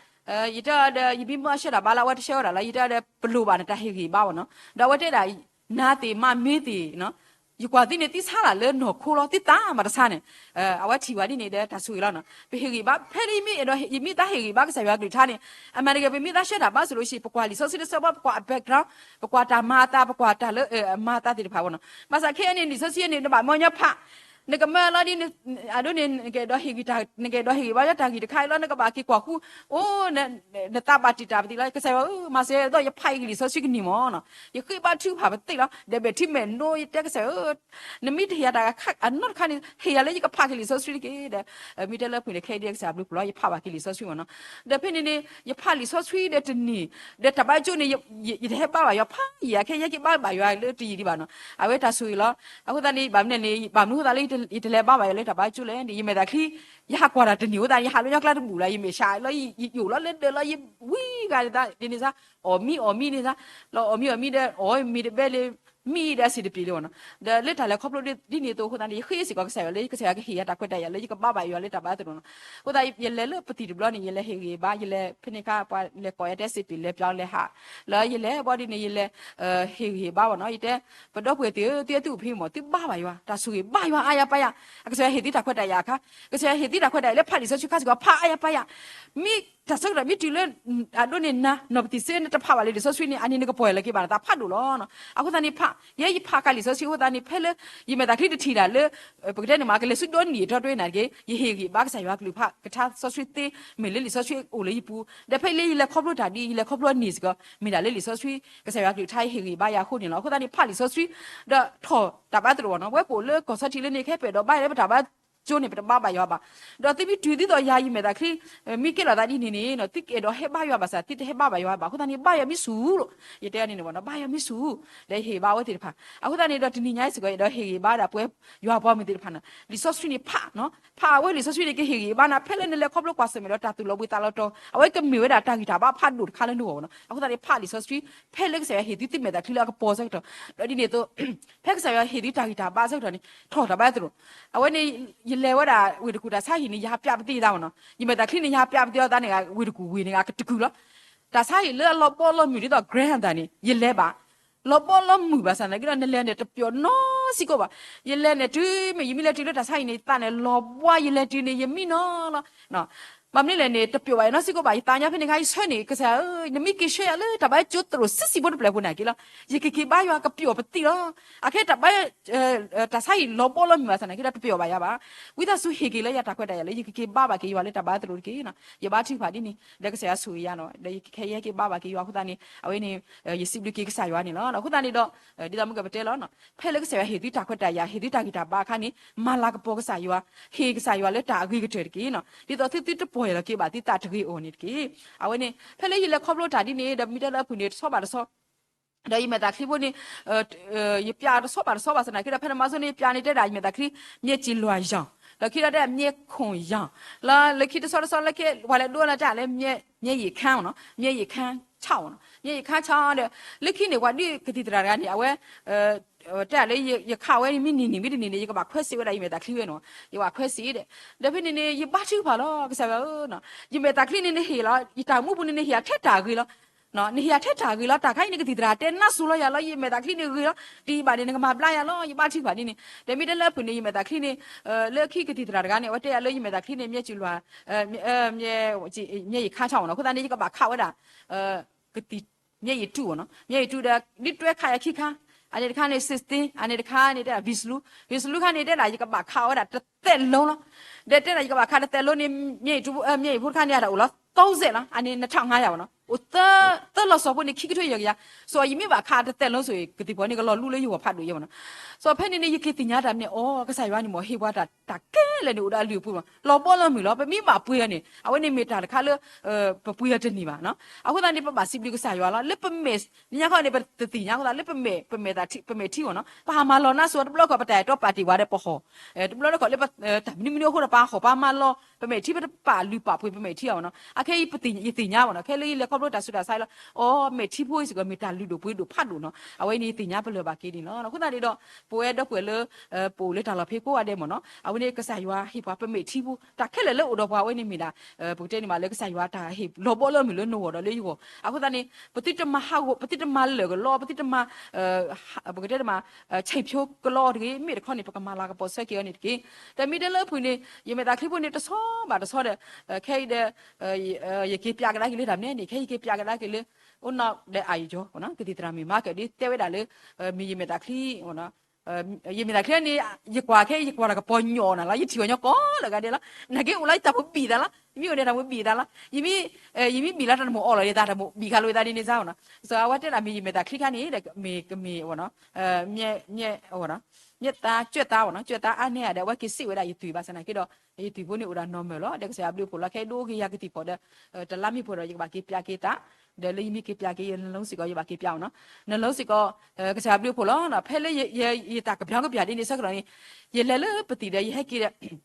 ယတဲဒီး ယမ့ၢ်မၢဆှၢတၢ်ဘါလၢအဝဲတဆှၢဝဲဒၣ်လီၤ, ယတဲဒီး ပလိၣ်ဘၣ်နတၢ်ဟ့ၣ်ဂံၢ်ဘါအီၤနီၤ, ဒီးအဝဲတဲဒၣ် နၤသ့ၣ်မၤမ့ၢ်သ့ၣ် ယကွၢ်သ့န့ၣ် သ့ဆါလၢနီၢ်ခိလီၤ သ့သးမၤတဆါန့ၣ်, အဝဲထံၣ်ဝဲဒ်န့ၣ်ဒီးတၢ်ဆိၣ်ဂ့ၤလီၤနီၤ, ပဟ့ၣ်ဂံၢ်ဘါ ဖဲလၢယမ့ၢ်အဲၣ်ဒိး ယမ့ၢ်သးဟ့ၣ်ဂံၢ်ဘါကစၢ်ယွၤကလုၢ်ကထါန့ၣ်, အမှန်တကယ် ပမ့ၢ်သးဆှၢတၢ်ဘါစိၤလိၤဆံး ပကွၢ်လံာ်စီဆှံတဆၢဘီ ပကွၢ်အ background, ပကွၢ်တၢ်မၤအသး ပကွၢ်တၢ်လၢအမၤအသးသ့ၣ်တဖၣ်အဂီၢ်နီၤ, ဘၣ်ဆၣ်ခဲအံၤန့ၣ် လံာ်စီဆှံန့ၣ် နဘၣ်မၢညီဖး နကမၢလီၤဒ် အဒိန့ၣ် နကအဲၣ်ဒိးဟ့ၣ်ဂံၢ်တၢ် နကအဲၣ်ဒိးဟ့ၣ်ဂံၢ်ဘါလၢတၢ်ဂံၢ်တခါအံၤလီၤ နကဘၣ်က့ၤကွၢ်ဃု, အိၣ် နသးဘၣ်တံာ်တာ်ပသံးလီၤ ကစၢ်ယွၤဧၢ မၤစၢၤယၤဒ်သိးယဖးယကလံာ်စီဆှံကန့ၢ်မ့ၢ်နီၤ, ယဃ့ဘါထုကဖၣ်ပသံးလီၤ ဒီးဘဲၣ်ထံမဲာ်နိ ယတဲကစၢ်ဧၢ နမ့ၢ်တဟ့ၣ်ယၤတၢ်အနီတခါန့ၣ် ဟ့ၣ်ယၤလၢယကဖးက့ၤလံာ်စီဆှံတက့ၢ်ဒီး, မ့ၢ်တဲလၢပှဲၤန့ၣ် ခဲအံၤဒ်ကစၢ်ယွၤဘျုးဖှိၣ်လီၤ ယဖးဘၣ်က့ၤလံာ်စီဆှံမ့ၢ်နီၤ, ဒီးဖဲန့ၣ်န့ၣ် ယဖးလံာ်စီဆှံဒီးတန့ၢ် ဒီးတၢ်ဘါကၠိန့ၣ် ယတဟဲဘါဘၣ်ယွၤဖးယံာ် အခဲယဲက့ၤဘါဘၣ်ယွၤလၢတယံာ်ဒံးဘၣ်နီၤ, အဝဲတၢ်ဆိၣ်ဂ့ၤလီၤ, အဃိသတးန့ၣ် ဘၣ်မနုၤလဲၣ်န့ၣ် ဘၣ်မနုၤအဃိသတးလၢယတလဲၤဘါဘၣ်ယွၤလၢတၢ်ဘါကၠိလဲၣ်န့ၣ် ယမဲာ်သးချံ ယဟးကွၢ်တၢ်တန့ၢ်အဃိသတးန့ၣ် ယဟးလၢညီကျါတဘူၣ်လၢၤ ယမဲာ်ဆှးလီၤ ယအိၣ်လီၤလၢဒၢးလီၤ ယဝံဂၤန့ၣ်သး ဒ်န့ၣ်သး အီၣ်မံအီၣ်မံန့ၣ်သး လီၤအီၣ်မံအီၣ်မံဒီး အီၣ်မ့ၤတဘဲလၢ မံဒီးအဆံးတပျ့ၤလၢၤဘၣ်နီၤ, ဒီးလၢတၢ်လဲၤခီဖျိဒ်န့ၣ်အသိးအဃိသတးန့ၣ် ယဃ့စ့ၢ်ကီးကစၢ်ယွၤလၢကစၢ်ယွၤကဟ့ၣ်ယၤတၢ်ခွဲးတၢ်ယာ်လၢယကဘါဘၣ်ယွၤလၢတၢ်ဘါသရိာ်နီၤ, အဃိသတး ယလဲၤလၢပသံၣ်တဘျီန့ၣ် ယလဲၤဟ့ၣ်ဂံၢ်ဘါ ယလဲၤဖဲန့ၣ်ခါ ပှၤလဲၤကိးယၤတဲစ့းပ့ၤ လဲၤပျီလဲၤဟး လၢယလဲၤဘီဒ်န့ၣ် ယလဲၤ ဟ့ၣ်ဂံၢ်ဟ့ၣ်ဘါဘၣ်နီၤ ယတဲ ပဒီပုၢ်ဝဲၢ်သ့ၣ်ဧၢ သုသုအိၣ်ဖဲမ့ၢ် သုဘါဘၣ်ယွၤ တၢ်ဆိၣ်ဂ့ၤဘါယွၤအါယၤပါယၤ, အကစၢ်ယွၤဟ့ၣ်သုတၢ်ခွဲးတၢ်ယာ်အခါ ကစၢ်ယွၤဟ့ၣ်သုတၢ်ခွဲးတၢ်ယာ်လၢဖးလံာ်စီဆှံခါစ့ၢ်ကီး ဖးအါယၤပါယၤ, မ့ၢ်တၢ်ဆၢကတီၢ်မ့ၢ်တုၤလၢ အဒိန့ၣ်နၤ နီၢ်ပသံၣ်စ့နတဖးဘၣ်လၢလံာ်စီဆှံန့ၣ် အန့ၣ်နကပီၢ်ယၢ်လီၤက့ၤဘၣ်နသးဖးဒိၣ်လီၤနီၤ, အဃိသတးန့ၣ်ဖး ယဲယဖးက့ၤလံာ်စီဆှံအဃိသတးန့ၣ် ဖဲလၢ ယမဲာ်သးချံတထံၣ်ဒၣ်လၢ ပကတဲန့ၣ်မး ကလဲၤဆူဒီနံၣ်အတီတဝဲန့ၣ်တက့ၢ် ယဟ့ၣ်ဂံၢ်ဘါကစၢ်ယွၤကလုၢ်ကထါစီဆှံသ့ မ့ၢ်လၢလံာ်စီဆှံအိၣ်လၢယပူၤ ဒီးဖဲလၢယလဲၤခီဖျိတၢ်ဒ် ယလဲၤခီဖျိအန့ၣ်စ့ၢ်ကီး မ့ၢ်ဒၣ်လၢလံာ်စီဆှံ ကစၢ်ယွၤကလုၢ်ကထါဟ့ၣ်ဂံၢ်ဘါယၤအဃိန့ၣ်လီၤ. အဃိသတးန့ၣ် ဖးလံာ်စီဆှံ ဒီးထီၣ်တၢ်ဘါသရိာ်ဘၣ်နီၤ, ပဝဲပအိၣ်လၢကီၢ်ဆီထံးလၢန့ၣ် ခဲပအဲၣ်ဒိးဘါယွၤလၢပတၢ်ဘါကၠိန့ၣ် ပတဘါဘၣ်ယွၤဘၣ်, ဒီးသုမ့ၢ်တုၤဒ်သိးယၤယမဲာ်သးချံ မ့ၢ်ကဲလီၤသးဒ်န့ၣ်န့ၣ် သုကအဲၣ်ဒိးဟဲဘါယွၤဘၣ်ဆၣ် သုတဟဲဘါဘၣ်ယွၤဘၣ် အဃိသတးန့ၣ် ဘါယွၤမ့ၢ်ဆူၣ်လီၤ, ယတဲန့ၣ်ဘၣ်နီၤ ဘါယွၤမ့ၢ်ဆူၣ် ဒီးဟ့ၣ်ဘါအဝဲသ့ၣ်တဖၣ် အဃိသတးန့ၣ်ဒီး တနံၤညါအံၤစ့ၢ်ကီး အဲၣ်ဒိးဟ့ၣ်ဂံၢ်ဘါဒၣ်ပဝဲယွၤပှၤမုၢ်သ့ၣ်တဖၣ်နီၤ, လံာ်စီဆှံန့ၣ်ဖးနီၤ, ဖးအဝဲလံာ်စီဆှံန့ၣ် ကဟ့ၣ်ဂံၢ်ဘါနၤ ဖဲလၢနလဲၤခီဖျိကွၢ်ဆၢၣ်မဲာ်ဒီးတၢ်သူၣ်လီၤဘှံးသးလီၤတီၤ အဝဲကမ့ၢ်ဝဲဒၣ်တၢ်ဂံၢ်တၢ်ဘါဖးဒိၣ်တခါလၢနဂီၢ်နီၤ, အဃိသတးန့ၣ် ဖးလံာ်စီဆှံ ဖဲလၢကစၢ်ယွၤဟ့ၣ်သုသုမဲာ်သးချံလၢအကပီၤဆၢကတီၢ် ဒီးဒ်န့ၣ်အသိး ဖဲကစၢ်ယွၤဟ့ၣ်သုတၢ်ဂံၢ်တၢ်ဘါဆၢကတီၢ်န့ၣ် ထီၣ်တၢ်ဘါသရိာ်, အဝဲန့ၣ် ယလဲၤဝဲဒၣ်ဝ့ၢ်တကူၣ်တၢ်ဆါဟံၣ်န့ၣ် ယဟးပျးပသ့ၣ်သးမ့ၢ်နီၤ, ယမဲာ်သးချံန့ၣ် ယဟးပျးပသ့ၣ်အီၤသးန့ၣ် ဝ့ၢ်တကူၣ်ဝ့ၢ်န့ၣ် ကတကုာ်လီၤ, တၢ်ဆါဟံၣ်လၢအလီၤဘီလီၤမုၢ်ဒ်သိး Grand အသးန့ၣ် ယလဲၤဘၣ်, လီၤဘီလီၤမုၢ်ဘၣ်ဆၣ်သနာ်က့ဒီး နလဲၤန့ၣ်တပျီၤနီ ယလဲၤတုၤလၢတၢ်ဆါဟံၣ်န့ၣ်တပျိာ်ဘၣ်နီစ့ၢ်ကီးဘၣ်. ယလဲၤန့ၣ်တုၤမ့ၢ်ယမ့ၢ်လဲၤတုၤလၢတၢ်ဆါဟံၣ်န့ၣ် ယသးန့ၣ်လီၤဘှါ ယလဲၤတုၤန့ၣ် ယမံနီၤလီၤ. ဘၣ်မနုၤလဲၣ်န့ၣ် တပျိာ်ဘၣ်နီစ့ၢ်ကီးဘၣ်. ယသးညါဖဲန့ၣ်ခါ ယဆၢန့ၣ် ကစၢ်ဧၢ, နမ့ၢ်က့ၤဆှၢယၤလၢတၢ်ဘါကၠိသရိာ်ဆံးဆံးဖိတဖျၢၣ်ပူၤန့ၣ်က့ၤလီၤ. ယကက့ၤဘါယွၤကပျိာ်ပသံလီၤ. အခဲတၢ်ဘါ တၢ်ဆါဟံၣ်လီၤဘှါလီၤမုၢ်ဘၣ်ဆၣ်သနာ်က့ဒီး တပျိာ်ဘၣ်ယၤဘၣ်. ဝံသးစူၤဟ့ၣ်က့ၤလၢယၤတၢ်ခွဲးတၢ်ယာ်လၢ ယကက့ၤဘါဘၣ်က့ၤယွၤလၢတၢ်ဘါသရိာ်တက့ၢ်. ယဘါထုကဖၣ်ဒ်န့ၣ် ဒီးကစၢ်ယွၤဆိၣ်ဂ့ၤယၤနီၤ, ဒီးယကခဲအံၤဟဲက့ၤဘါဘၣ်က့ၤယွၤအဃိသတးန့ၣ် အဝဲန့ၣ် ယစံးဘျုးက့ၤကစၢ်ယွၤန့ၣ်လီၤ. အဃိသတးန့ၣ်ဒီး ဒ်သိးမုၢ်ကပတဲလီၤ, ဖဲလၢကစၢ်ယွၤဟ့ၣ်သုတၢ်ခွဲးတၢ်ယာ် ဟ့ၣ်သုတၢ်ဂံၢ်တၢ်ဘါအခါန့ၣ် မၤလၤကပီၤကစၢ်ယွၤ, ဟ့ၣ်ကစၢ်ယွၤလၢတၢ်အဂ့ၤကတၢၢ်တက့ၢ်. ဒ်သိးသုသုတပီၢ်ယၢ်လီၤက့ၤဘၣ်သုသးတဂ့ၤအဂီၢ်န့ၣ်တက့ၢ်. အဝဲန့ၣ် ဖဲလၢယလဲၤခီဖျိတၢ်ဒ်န့ၣ် ဒီးမ့ၢ်တဲလၢအဖုၣ်န့ၣ် တဆီဘၣ်တဆီ ဒီးယမဲာ်သၣ်ချံဖိန့ၣ် ယပျးတဆီဘၣ်တဆီဘၣ်ဆၣ်သနာ်က့ဒီး ဖဲန့ၣ်မၤစိန့ၣ် ယပျးန့ၣ်တဲဒၣ် ယမဲာ်သၣ်ချံ မျက်ခြေလွှာရောင်, ဒီးခံဒီးတဲ မျက်ခုံရောင်, လၢလၢခံတဆီတဆီလၢခံ ပှၤလဲၤဒိလၢတဲလၢ မျက်ရည်ခမ်းနီၤ, မျက်ရည်ခမ်းခြောက်နီၤ, မျက်ရည်ခမ်းခြောက်ဒီး လၢခံန့ၣ် ပှၤဒုးကသံၣ်သရၣ်တဂၤန့ၣ် အဝဲ တဲလၢ ယခးဝဲန့ၣ် မ့ၢ်န့ၢ်န့ၣ် မ့ၢ်တန့ၢ်န့ၣ် ယကဘၣ်ခွဲးစ့းဝဲဒၣ် ယမဲာ်သၣ်ချံဝဲနီၤ, ယဘၣ်ခွဲးစ့းဒီး ဒီးဖဲန့ၣ်န့ၣ် ယဘါထုကဖၣ်လီၤ ကစၢ်ယွၤဧၢ, ယမဲာ်သၣ်ချံန့ၣ်နဟ့ၣ်လီၤ ယတၢ်မူပူၤန့ၣ် နဟ့ၣ်ယၤထဲတၢ်ဂ့ၤလီၤ. နဟ့ၣ်ယၤထဲတၢ်ဂ့ၤလီၤ. တၢ်ခါအံၤန့ၣ် ကသံၣ်သရၣ်တဲနါစိၤလီၤယၤလီၤ, ယမဲာ်သၣ်ချံန့ၣ်ဂ့ၤလီၤ, တယံာ်ဘၣ်န့ၣ် နကမၤဘျါယၤလီၤ, ယဘါထုကဖၣ်ဒ်န့ၣ်. ဒီးမ့ၢ်တဲလၢအဖုၣ်န့ၣ် ယမဲာ်သၣ်ချံန့ၣ် လၢခံကသံၣ်သရၣ်တဂၤန့ၣ် အဝဲတဲယၤလၢ ယမဲာ်သၣ်ချံန့ၣ် မျက်ခြေလွှာ မျက်ရည်ခမ်းခြောက်နီၤ, အဃိသတးန့ၣ် ယကဘၣ်ခးဝဲဒၣ် ကသံၣ် မျက်ရည်တုနီၤ, မျက်ရည်တုဒီး ဒ်တွဲခးယၤခံခါ, အန့ၣ်တခါန့ၣ် စစ်သင့်, အန့ၣ်တခါန့ၣ်တဲဒၣ် Vaseline, Vaseline ခါန့ၣ်တဲဒၣ် ယကဘၣ်ခးဝဲဒၣ်တသဲးလုံးလီၤ. ဒီးတဲဒၣ် ယကဘၣ်ခးတသဲးလုံးန့ၣ် မျက်ရည်တု မျက်ရည်ဖိတခါန့ၣ် အတၢ်အိၣ်လီၤ သုံးဆယ်လီၤ, အန့ၣ် နှစ်ထောင့်ငါးရာ ဘၣ်နီၤ, အိၣ်သၢ သၢလီၤစီၤဖိန့ၣ် ခံကထိယဲၢ်ကယၤ, ဆိုတော့ ယမ့ၢ်ဘၣ်ခးတသဲးလုံး ဆိုရင် ကသံၣ်ဖိန့ၣ် ကလီၤလူလၢယဂီၢ်ဖးဒိၣ်ယဲၢ်ဘၣ်နီၤ. ဆိုတော့ ဖဲန့ၣ်န့ၣ် ယက့ၤသ့ၣ်ညါတၢ်မနုၤလဲၣ်, အိ ကစၢ်ယွၤန့ၣ်မ့ၢ်ဟ့ၣ်ပှၤတၢ် တၢ်ခဲလၢာ်န့ၣ် အိၣ်ဒီးအလုၢ်အပှ့ၤမး, လီၤဘှါလီၤမုၢ်လီၤ. ပမ့ၢ်ဘၣ်ပှ့ၤအီၤန့ၣ် အဝဲန့ၣ်မ့ၢ်တၢ်တခါလၢ ပပှ့ၤအီၤတန့ၢ်ဘၣ်နီၤ. အဃိသတးန့ၣ် ပဘၣ်စံးဘျုးကစၢ်ယွၤလီၤ. လၢပမဲာ်ညါခီန့ၣ် ပတသ့ၣ်ညါအဃိသတး လၢပမဲာ် ပမဲာ်သၣ်ထံ ပမဲာ်ထံအဂီၢ်နီၤ, ပဟးမၤလီၤနါစိၤ တဘျီတခီၣ် ပတၢ်အဲၣ်တီပာ်တ့ၢ်ဝဲဒီးပဟီၣ်, တဘျီတခီၣ်လၢ တၢ်မနုၤမနုၤအဃိဒီး ပဟးဟီၣ်ပဟးမၤလီၤ ပမဲာ်ထံ ပတပာ်လုၢ်ပာ်ပှ့ၤပမဲာ်ထံအဂီၢ်နီၤ. အခဲအံၤ ယသ့ၣ်ညါဘၣ်နီၤ, ခဲလၢယလဲၤခီဖျိတၢ်ဆူးတၢ်ဆါလီၤ, အိ မဲာ်ထံဖိအံၤစ့ၢ်ကီး မ့ၢ်တၢ်လုၢ်ဒိၣ်ပှ့ၤဒိၣ်ဖးဒိၣ်နီၤ. အဝဲန့ၣ် ယသ့ၣ်ညါပလၢၢ်ဘၣ်က့ၤန့ၣ်လီၤ. အဃိသတးန့ၣ်ဒီး ပဝဲဒီပုၢ်ဝဲၢ်လၢ ပအိၣ်လၢတၢ်လီၢ်ဖဲကိးဂၤဒဲးမ့ၢ်နီၤ, အဝဲန့ၣ် ကစၢ်ယွၤဟ့ၣ်ပှၤပမဲာ်ထံဖိ တၢ်ခဲလၢာ်လၢအိၣ်ဒီးပှၤဝဲန့ၣ်မ့ၢ်ဒၣ် ပကတဲန့ၣ်မးလၢကစၢ်ယွၤတၢ်ဟ့ၣ်လီၤဘှါလီၤမုၢ်လၢနဂီၢ်ဒီးလၢယဂီၢ်. အဃိသတးန့ၣ် ပသုတမၤဟးဂီၤ ပသုတမၤလၢာ်ကလီ ပသုတမၤ ပကတဲတမး ဆဲးဖျိကလီတဂ့ၤ, မ့ၢ်တခီန့ၣ် ပကမၤလၤကပီၤဆၢက့ၤအီၤန့ၣ်တက့ၢ်. ဒီးမ့ၢ်တဲလၢအဖုၣ်န့ၣ် ယမဲာ်သၣ်ချံဖိန့ၣ် တဆီဘၣ်တဆီဒီး ခဲအံၤဒီး ယက့ၤပျးကဒါက့ၤလၢတၢ်မနုၤန့ၣ် ခဲအံၤယက့ၤပျးကဒါက့ၤလၢ အိၣ်နီၣ်ဒီးအယီၤ ကသံၣ်သရၣ်မုၣ်မၤကဒ်တဲဝဲဒၣ်လၢ မ့ၢ်ယမဲာ်သၣ်ချံ ယမဲာ်သၣ်ချံန့ၣ် ယကွၢ်ခဲအံၤ ယကွၢ်တၢ်ကပီၤညီၣ်နၤလီၤ, ယထံၣ်အီၤညီကိးလၢာ်ဂၤဒဲးလီၤ. နာ်က့အိၣ်လၢယတၢ်မိၣ်ဘံၣ်သးလီၤ, ယမ့ၢ်အိၣ်န့ၣ်တၢ်မိၣ်ဘံၣ်သးလီၤ, ယမ့ၢ် ယမ့ၢ်ဘံၣ်လီၤတၢ်မိၣ်အီၣ်လီၤဒ်သး တၢ်မိၣ်ဘံၣ်ခါလိာ်သးဒ်န့ၣ်စ့ၢ်နီၤ. စီၤအဝဲတဲဒၣ်မ့ၢ်ယမဲာ်သၣ်ချံခါန့ၣ် ဒီးမ့ၢ်ကမ့ၢ် မျက်သား ကြွက်သား ဘၣ်နီၤ, ကြွက်သား အါန့ၢ်ဧါဒီး အဝဲက့ၤစံးဝဲဒၣ်ယသွံၣ်ဘၣ်ဆၣ်နာ်က့ဒီး ယသွံၣ်ဖိန့ၣ်အိၣ်ဒၣ် normal လီၤ. ဒီးကစၢ်ယွၤဘျုးဖှိၣ်လီၤ ခဲအံၤဒိဂ့ၤယၤကသံၣ်ဖီၣ်ဒီး တလါမ့ၢ်ပှဲၤဒီး ယကဘၣ်က့ၤပျးက့ၤသး, ဒီးလၢယမ့ၢ်က့ၤပျးက့ၤယနလီစ့ၢ်ကီး ယဘၣ်က့ၤပျးအီၤနီၤ, နလီစ့ၢ်ကီး ကစၢ်ယွၤဘျုးဖှိၣ်လီၤ. ဖဲလၢယတၢ်ကပျးကပျးဒ်န့ၣ်ဆၢကတီၢ်န့ၣ် ယလဲၤလၢပသံၣ်ဒီးယဟဲက့ၤဒီး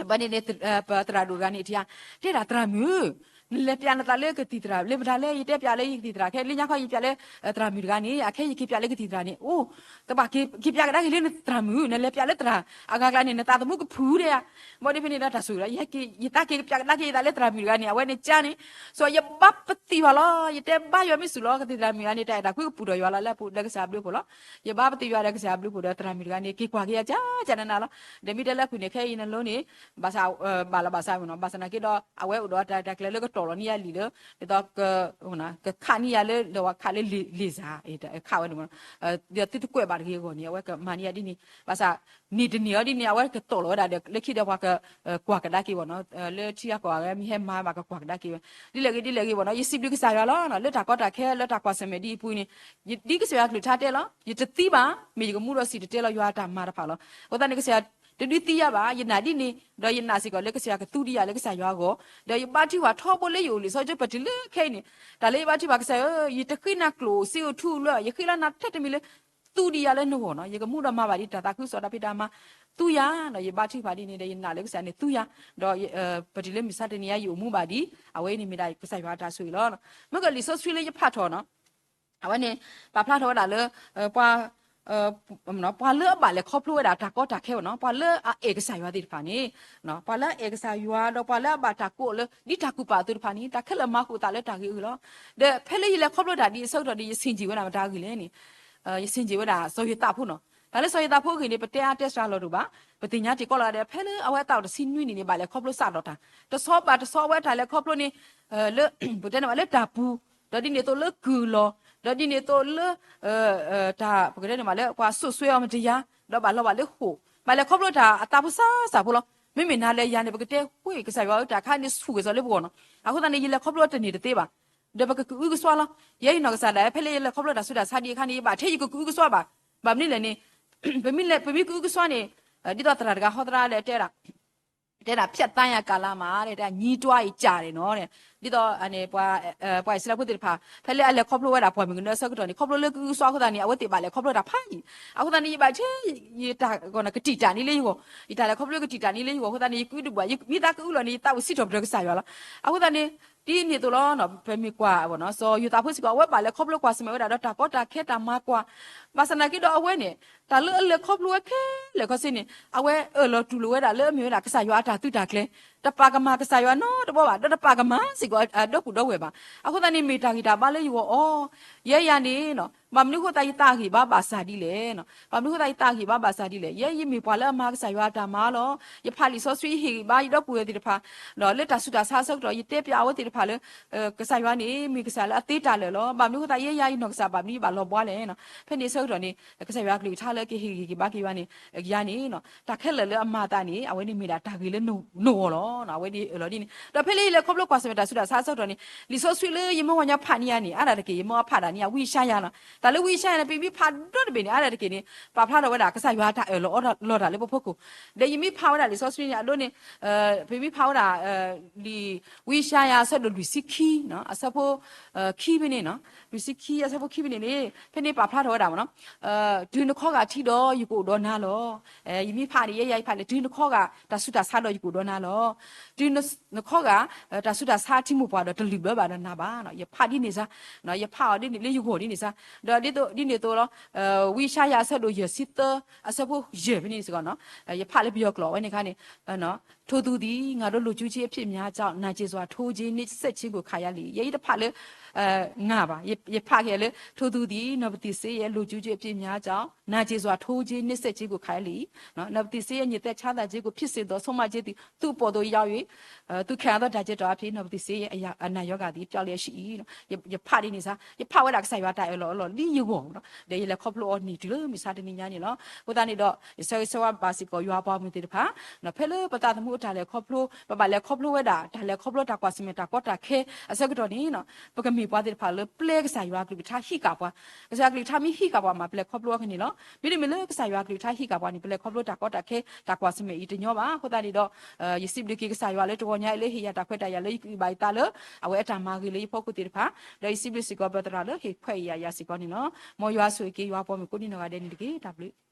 ဘၣ်န့ၣ်န့ၣ် ပသရၣ်ဒိၣ်တဂၤန့ၣ် ထံၣ်ဧါ, တဲဒၣ်သရၣ်မုၣ်, နလဲၤပျးနသးလၢကသံၣ်သရၣ် လၢမတၤလဲၣ်, ယတဲပျးလၢယကသံၣ်သရၣ် ခဲလၢညါခီယပျးလၢ သရၣ်မုၣ်တဂၤန့ၣ် အခဲယက့ၤပျးလၢကသံၣ်သရၣ်န့ၣ် အိၣ် တဘၣ်က့ၤပျးကဒါက့ၤလၢနသရၣ်မုၣ်, နလဲၤပျးလၢသရၣ်အဂၤကျါန့ၣ် နသးသမူကဖုဒဲးဧါ. ဘၣ်ဒီးဖဲန့ၣ်ဒီးတၢ်ဆိၣ်ဂ့ၤလီၤ ယဟဲက့ၤ ယသးက့ၤကပျးကဒါက့ၤယသးလၢသရၣ်မုၣ်တဂၤန့ၣ် အဝဲန့ၣ်ကါန့ၣ်, စီၤယဘါပသံၣ်ဘၣ်လီၤ, ယတဲဘါယွၤမ့ၢ်စူၢ်လီၤ ကသံၣ်သရၣ်မုၣ်တဂၤန့ၣ် တၢ်အဲၣ်တၢ်ကွံကပူၤထီၣ်ယွၤလီၤ လၢအပူၤဒီးကစၢ်ယွၤဘျုးဖှိၣ်လီၤ. ယဘါပသံၣ်ယွၤဒီးကစၢ်ယွၤဘျုးဖှိၣ်ဒီးသရၣ်မုၣ်တဂၤန့ၣ် က့ၤကွၢ်က့ၤယၤကါကါနးနးလီၤ. ဒီးမ့ၢ်တဲလၢအပူၤန့ၣ် ခဲအံၤနလိန့ၣ် ဘၣ်ဆၣ် ဘၣ်လီၤဘၣ်ဆၣ်ဝဲနီၤ, ဘၣ်ဆၣ်နာ်က့ဒီး အဝဲအိၣ်ဒီးတၢ်တၢ်ကျဲလၢကတီၢ်လီၤန့ၢ်ယၤလံာ်လၢ ဒ်သိး ကခးန့ၢ်ယၤလၢ လၢဝဲခးလၢ laser ခးဝဲန့ၣ်မ့ၢ် ဒီးသုတကွဲးဘၣ်တဂ့ၤအဂီၢ်န့ၣ် အဝဲကမၤန့ၢ်ယၤဒ်န့ၣ်, ဘၣ်ဆၣ် န့ၢ်တန့ၢ်အီၤဒ်န့ၣ် အဝဲကတီၢ်လီၤဝဲဒၣ်ဒီး လၢခံဒီးပှၤက ကွၢ်ကဒါက့ၤဝဲနီၤ, လၢထံအကီၢ်အဂၤမ့ၢ်ဟဲမၤဘၣ်ကကွၢ်ကဒါက့ၤဝဲ, ဒ်လဲၣ်ဂ့ၤဒ်လဲၣ်ဂ့ၤဝဲနီၤ, ယစံးဘျုးကစၢ်ယွၤလီၤ. လၢတၢ်ကီတၢ်ခဲ လၢတၢ်ကွၢ်ဆၢၣ်မဲာ်ဒ်အံၤအပူၤန့ၣ် ယဒ်ကစၢ်ယွၤကလုၢ်ကထါတဲလီၤ, ယတသံဘၣ်, မ့ၢ်ယကမူဒီးစံၣ်တဲၤတဲလီၤယွၤအတၢ်မၤတဖၣ်လီၤ. အဃိသတးန့ၣ် ကစၢ်ယွၤတဒုးသံယၤဘၣ်, ယနာ်ဒ်န့ၣ်, ဒီးယနာ်စ့ၢ်ကီးလၢကစၢ်ယွၤကသူဒံးယၤလၢကစၢ်ယွၤအဂီၢ်, ဒီးယဘါထုကဖၣ်ထီဘိလၢယအိၣ်လံာ်စီဆှံပတုၤလၢခဲအံၤန့ၣ်, တၢ်လၢယဘါထုကဖၣ်ကစၢ်ဧၢ, ယတဃ့နၤကျိၣ်စ့အိၣ်ထူအလွဲၢ်ဘၣ်, ယဃ့လၢနၤထဲတမံၤလၢ သူဒံးယၤလၢနဂီၢ်နီၤ, ယကမူဒီးမၤဘၣ်ဒံးတၢ်သးခုကစီၣ်တၢ်ဖံးတၢ်မၤ, သူယၤ, ဒီးယဘါထုကဖၣ်ဒ်န့ၣ်ဒီး ယနာ်လၢကစၢ်န့ၣ်သူယၤ, ဒီးပတုၤလၢမုၢ်ဆါတနံၤညါယအိၣ်မူဘၣ်ဒံး, အဝဲအံၤန့ၣ်မ့ၢ်ဒၣ်ကစၢ်ယွၤအတၢ်ဆိၣ်ဂ့ၤလီၤ. မ့ၢ်ကလံာ်စီဆှံလၢယဖးထီၣ်နီၤ အဝဲန့ၣ် ပာ်ဖျါထီၣ်ဝဲဒၣ်လၢ ပှၤ ပှၤလၢအဘၣ်လဲၤခီဖျိဝဲဒၣ်တၢ်ကီတၢ်ခဲဝဲနီၤ, ပှၤလၢအအဲၣ်ကစၢ်ယွၤသ့ၣ်တဖၣ်န့ၣ်, ပှၤလၢအအဲၣ်ကစၢ်ယွၤ ဒီးပှၤလၢအဘၣ်တၢ်ကိးလၢ ဒ်တၢ်ကူၣ်ပာ်အသိးတဖၣ်န့ၣ် တၢ်ခဲလၢာ်မၤဃုာ်အသးလၢတၢ်ဂ့ၤအဂီၢ်လီၤ. ဒီးဖဲလၢယလဲၤခီဖျိတၢ်ဒ်အံၤအဆၢကတီၢ်ဒီး ယဆင်ခြင်ဝဲဒၣ်မတၤဂ့ၢ်လဲၣ်န့ၣ်, ယဆင်ခြင်ဝဲဒၣ်စီၤယိၤသးဖိနီၤ, တၢ်လၢစီၤယိၤသးဖိအဂ့ၢ်န့ၣ် ပတဲအါတဲစှၤလီၤတအိၣ်ဘၣ်. ပသ့ၣ်ညါတ့ၢ်ကီးလီၤဂာ်ဒဲး ဖဲလၢအဝဲအသးအိၣ်တဆံနွံနံၣ်န့ၣ် ဘၣ်လဲၤခီဖျိစးထီၣ်တၢ်, တဆီဘၣ်တဆီ အဝဲတၢ်လဲၤခီဖျိန့ၣ် လၢ ပတဲန့ၣ်ဘၣ်လၢတၢ်ပူၤ, ဒီးဒ်န့ၣ်အသိးလၢကုၢ်လီၤ, ဒီးဒ်န့ၣ်အသိးလၢ တၢ် ပကတဲန့ၣ်ဘၣ်လၢပှၤစိာ်ဆှဲအီၤမတၤယၤ, ဒီးဘၣ်လီၤဘၣ်လၢဃိာ်, ဘၣ်လဲၤခီဖျိတၢ်အသးဖိစၢ်စၢ်ဖိလီၤ. မ့မ့ၢ်နၤလၢယၤန့ၣ် ပကတဲဃ့ကစၢ်ယွၤအတၢ်ခါန့ၣ်ဆူၣ်ဂ့ၤစီၤလၢပဂီၢ်နီၤ. အဃိသတးန့ၣ် ယလဲၤခီဖျိတန့ၢ်တသ့ဘၣ်. ဒီးပကကအုကစွါလီၤ. ယဲယနီၢ်ကစၢ်ဒၣ် ဖဲလၢယလဲၤခီဖျိတၢ်ဆူးတၢ်ဆါဒံးအခါန့ၣ် ယဘၣ်ထဲယကကအုကစွါဘၣ်. ဘၣ်မနုၤလဲၣ်န့ၣ် ပမ့ၢ်ကအုကစွါန့ၣ် ဒ်သိးသရၣ်တဂၤဟီသရၣ်လၢတဲဒၣ် တဲဒၣ် ဖြတ်သန်းရကာလမှာ တဲဒၣ် ညှိတွားရကာလနီၤ, ဒ်သိး ပှၤအံၣ်စရ့လးဖိသ့ၣ်တဖၣ် ဖဲလၢအလဲၤခီဖျိဝဲဒၣ်ပှၤမုၢ်ကနၢအဆၢကတီၢ်န့ၣ် ခီဖျိလၢကအုကစွါအဃိသတးန့ၣ် အဝဲသ့ၣ်ဘၣ်လဲၤခီဖျိတၢ်ဖးယံာ်, အဃိသတးန့ၣ် ယဘၣ်ထဲ ယတၢ်ကတံာ်တာ်န့ၢ်လၢယဂီၢ်, ယတၢ်လဲၤခီဖျိကတံာ်တာ်န့ၢ်လၢယဂီၢ်အဃိသတးန့ၣ် ယကအုတဘူၣ်ဘၣ်, ယမ့ၢ်သးကအုလီၤန့ၣ် ယသးအိၣ်စံးထီၣ်ပတြၢၤကစၢ်ယွၤလီၤ. အဃိသတးန့ၣ် ဒ်န့ၣ်အသိးလီၤ ပမ့ၢ်ကွၢ် စီၤယိၤသးဖိစ့ၢ်ကီး အဝဲဘၣ်လဲၤခီဖျိကွၢ်ဆၢၣ်မဲာ်ဝဲဒၣ်ဒီးတၢ်ကီတၢ်ခဲတၢ်မၤကွၢ်, ဘၣ်ဆၣ်သနာ်က့ဒီးအဝဲန့ၣ် တၢ်လၢအလဲၤခီဖျိဝဲခဲလၢာ်ခဲဆ့န့ၣ် အဝဲအၢၣ်လီၤတူၢ်လိာ်ဝဲဒၣ်လၢအမ့ၢ်ဝဲဒၣ်ကစၢ်ယွၤအတၢ်သုးတၢ်ကျဲၤ, တပာ်ကမၣ်ကစၢ်ယွၤနီတဘျီဘၣ်, ဒီးတပာ်ကမၣ်စ့ၢ်ကီးအဒီပုၢ်ဒီဝဲၢ်ဘၣ်. အဃိသတးန့ၣ် မ့ၢ်တၢ်ဂံၢ်တၢ်ဘါလၢယဂီၢ်အီၤ, ယဲယၤန့ၣ် ဘၣ်မနုၤအဃိသတးယသးဂံၢ်ဘါဘၣ်ဆၣ်ဒ်လဲၣ်, ဘၣ်မနုၤအဃိသတးယသးဂံၢ်ဘါဘၣ်ဆၣ်ဒ်လဲၣ်, ယဲယမ့ၢ်ပှၤလၢအမၤကစၢ်ယွၤအတၢ်မၤလီၤ. ယဖးလံာ်စီဆှံယဟ့ၣ်ဂံၢ်ဘါ ယဒီပုၢ်ဝဲၢ်သ့ၣ်တဖၣ် ဒီးလၢတၢ်ဆူးတၢ်ဆါအဆၢကတီၢ် ယတဲပျးအဝဲသ့ၣ်တဖၣ်လၢ ကစၢ်ယွၤန့ၣ် မ့ၢ်ကစၢ်လၢအသ့တၢ်လၢာ်လီၤ. ဘၣ်မနုၤအဃိသတး ယဲယၤယနီၢ်ကစၢ်ဘၣ်မနုၤယဘၣ်လီၤဘှါလဲၣ်. ဖဲန့ၣ်အဆၢကတီၢ်န့ၣ် ကစၢ်ယွၤအကလုၢ်ကထါလၢကဟ့ၣ်ဂံၢ်ဟ့ၣ်ဘါက့ၤယၤန့ၣ် ယၤန့ၣ် တၢ်ခဲလၢာ်လၢအမၤအသးန့ၣ် အဝဲန့ၣ်မ့ၢ်ဒၣ်တၢ်ဂ့ၤလၢနဂီၢ်လီၤ. အဝဲန့ၣ်အၢၣ်လီၤဒ်န့ၣ် ဒီးဖဲလၢယလဲၤခီဖျိကွၢ်ဆၢၣ်မဲာ်တၢ်ဆူးတၢ်ဆါအဆၢကတီၢ်န့ၣ် လံာ်စီဆှံလၢယမ့ၢ်ဝဲညီဖးန့ၢ်ယၤန့ၣ် အါဒၣ်တက့ၢ် ယမ့ၢ်အဖးဒၣ်န့ၣ် ဝံယၡါယၤလီၤ. တၢ်လၢဝံယၡါယၤန့ၣ် ပမ့ၢ်ဖးဒီတဘ့ၣ်န့ၣ် အါဒၣ်တက့ၢ်န့ၣ် ပာ်ဖျါထီၣ်ဝဲဒၣ် ကစၢ်ယွၤအတၢ်အၢၣ်လီၤအီလီၤတၢ်လၢပဖီခိၣ် ဒီးယမ့ၢ်ဖးဝဲဒၣ်လံာ်စီဆှံန့ၣ် အဒိန့ၣ် ပမ့ၢ်ဖးဝဲဒၣ် လံာ်ဝံယၡါယၤအဆၢဒိၣ်လွံၢ်ဆံခံ အဆၢဖိ ခံဖဲန့ၣ်နီၤ, လွံၢ်ဆံခံအဆၢဖိခံဖဲန့ၣ်န့ၣ် ဖဲန့ၣ်ပာ်ဖျါထီၣ်ဝဲဒၣ်မ့ၢ်နီၤ, တုၤနခီဂာ်ထံဒီးယကအိၣ်ဒီးနၤလီၤ. ယမ့ၢ်ဖးန့ၣ် ယဲယၤယဖးန့ၣ် တုၤနခီဂာ်တၢ်ဆူးတၢ်ဆါဒီးယကအိၣ်ဒီးနၤလီၤ. တုၤနခီဂာ် တၢ်ဆူးတၢ်ဆါထံမိၢ်ပှၢ်ဒီးတလုၢ်ဘၢဘၣ်ဒီးနၤဘၣ်. ယဖးဒ်န့ၣ်စ့ၢ်, ယဖးအီၤဒ်န့ၣ်လၢယဂီၢ်ဒ်န့ၣ်စ့ၢ်, ဒီးဒ်သိးဒ်န့ၣ်အသိးလီၤ ဝံယၡါယၤအဆၢဒိၣ်ယဲၢ်ဆံသၢ အဆၢဖိယဲၢ်ဖဲန့ၣ်စ့ၢ်ကီးနီၤ, ယဖးလၢပယီၤကျိာ်ဝဲန့ၣ်အခါန့ၣ် ထိုသူသည် ငါတို့လိုချင်ခြင်းအဖြစ်များကြောင့် နာကျင်စွာ ထိုးခြင်း နှိပ်စက်ခြင်းကို ခံရလေ၏. ယဲယတဖးလၢ ငါဘၣ်, ယဖးက့ၤလၢ ထိုသူသည် နာကျင်စွာ ထိုးခြင်း နှိပ်စက်ခြင်းအဖြစ်များကြောင်း နာကျင်စွာ ထိုးခြင်း နှိပ်စက်ခြင်းကို ခံရလေ၏. နာကျင်စွာ ညစ်ညမ်းချမ်းသာခြင်းကို ဖြစ်စေသော ဆုံးမခြင်းသည် သူ့အပေါ်သို့ ရောက်၍ သူခံရသော ဒဏ်ကြေးတော်အားဖြင့် နာကျင်စွာ အနာရောဂါသည် ပျောက်လျက်ရှိ၏. ယဖးဒ်န့ၣ်စ့ၢ်, ယဖးဝဲဒၣ်ကစၢ်ယွၤတၢ်အၢၣ်လီၤအီလီၤလံယဂီၢ်, ဒီးယလဲၤခီဖျိအီၤန့ၣ်တုၤလၢမုၢ်ဆါတနံၤညါန့ၣ်လီၤ. အဃိသတးန့ၣ်ဒီး ယဆၢဂ့ၤဆၢဝါဘၣ်စ့ၢ်ကီးယွၤအပှၤဂီၢ်မုၢ်သ့ၣ်တဖၣ် ဖဲလၢပသးသမူအတၢ်လဲၤခီဖျိ ပဘၣ်လဲၤခီဖျိဝဲဒၣ် တၢ်လဲၤခီဖျိတၢ်ကွၢ်ဆၢၣ်မဲာ်တၢ်ကီတၢ်ခဲအဆၢကတီၢ်န့ၣ် ပကမ့ၢ်ပှၤသ့ၣ်တဖၣ်လၢပျဲကစၢ်ယွၤအကလုၢ်ကထါဟံးဃာ်ပှၤ, ကစၢ်ယွၤအကလုၢ်ကထါမ့ၢ်ဟံးဃာ်ပှၤမး ပလဲၤခီဖျိအီၤခဲန့ၣ်လီၤ. မ့တမ့ၢ်လၢကစၢ်ယွၤအကလုၢ်ကထါဟံးဃာ်ပှၤန့ၣ် ပလဲၤခီဖျိတၢ်ကီတၢ်ခဲတၢ်ကွၢ်ဆၢၣ်မဲာ်အံၤတညီဘၣ်. အဃိသတးန့ၣ်ဒီး ယစံးဘျုးက့ၤကစၢ်ယွၤလၢတဂီၤညါအံၤလၢဟ့ၣ်ယၤတၢ်ခွဲးတၢ်ယာ်လၢယကအုၣ်ဘၣ်ယသးလၢ အဝဲအတၢ်မၤဂ့ၤလၢယဖီခိၣ်သ့ၣ်တဖၣ်, ဒီးယစံးဘျုးစ့ၢ်ကီးပသရၣ်လၢဟ့ၣ်ခွဲးဟ့ၣ်ယာ်ယၤစ့ၢ်ကီးန့ၣ်လီၤ. မ်ယွၤဆိၣ်ဂ့ၤက့ၤယွၤအပှၤဂီၢ်မုၢ်ကိးဒံနီၢ်ဂၤဒဲးန့ၣ်တက့ၢ်. တၢ်ဘျုး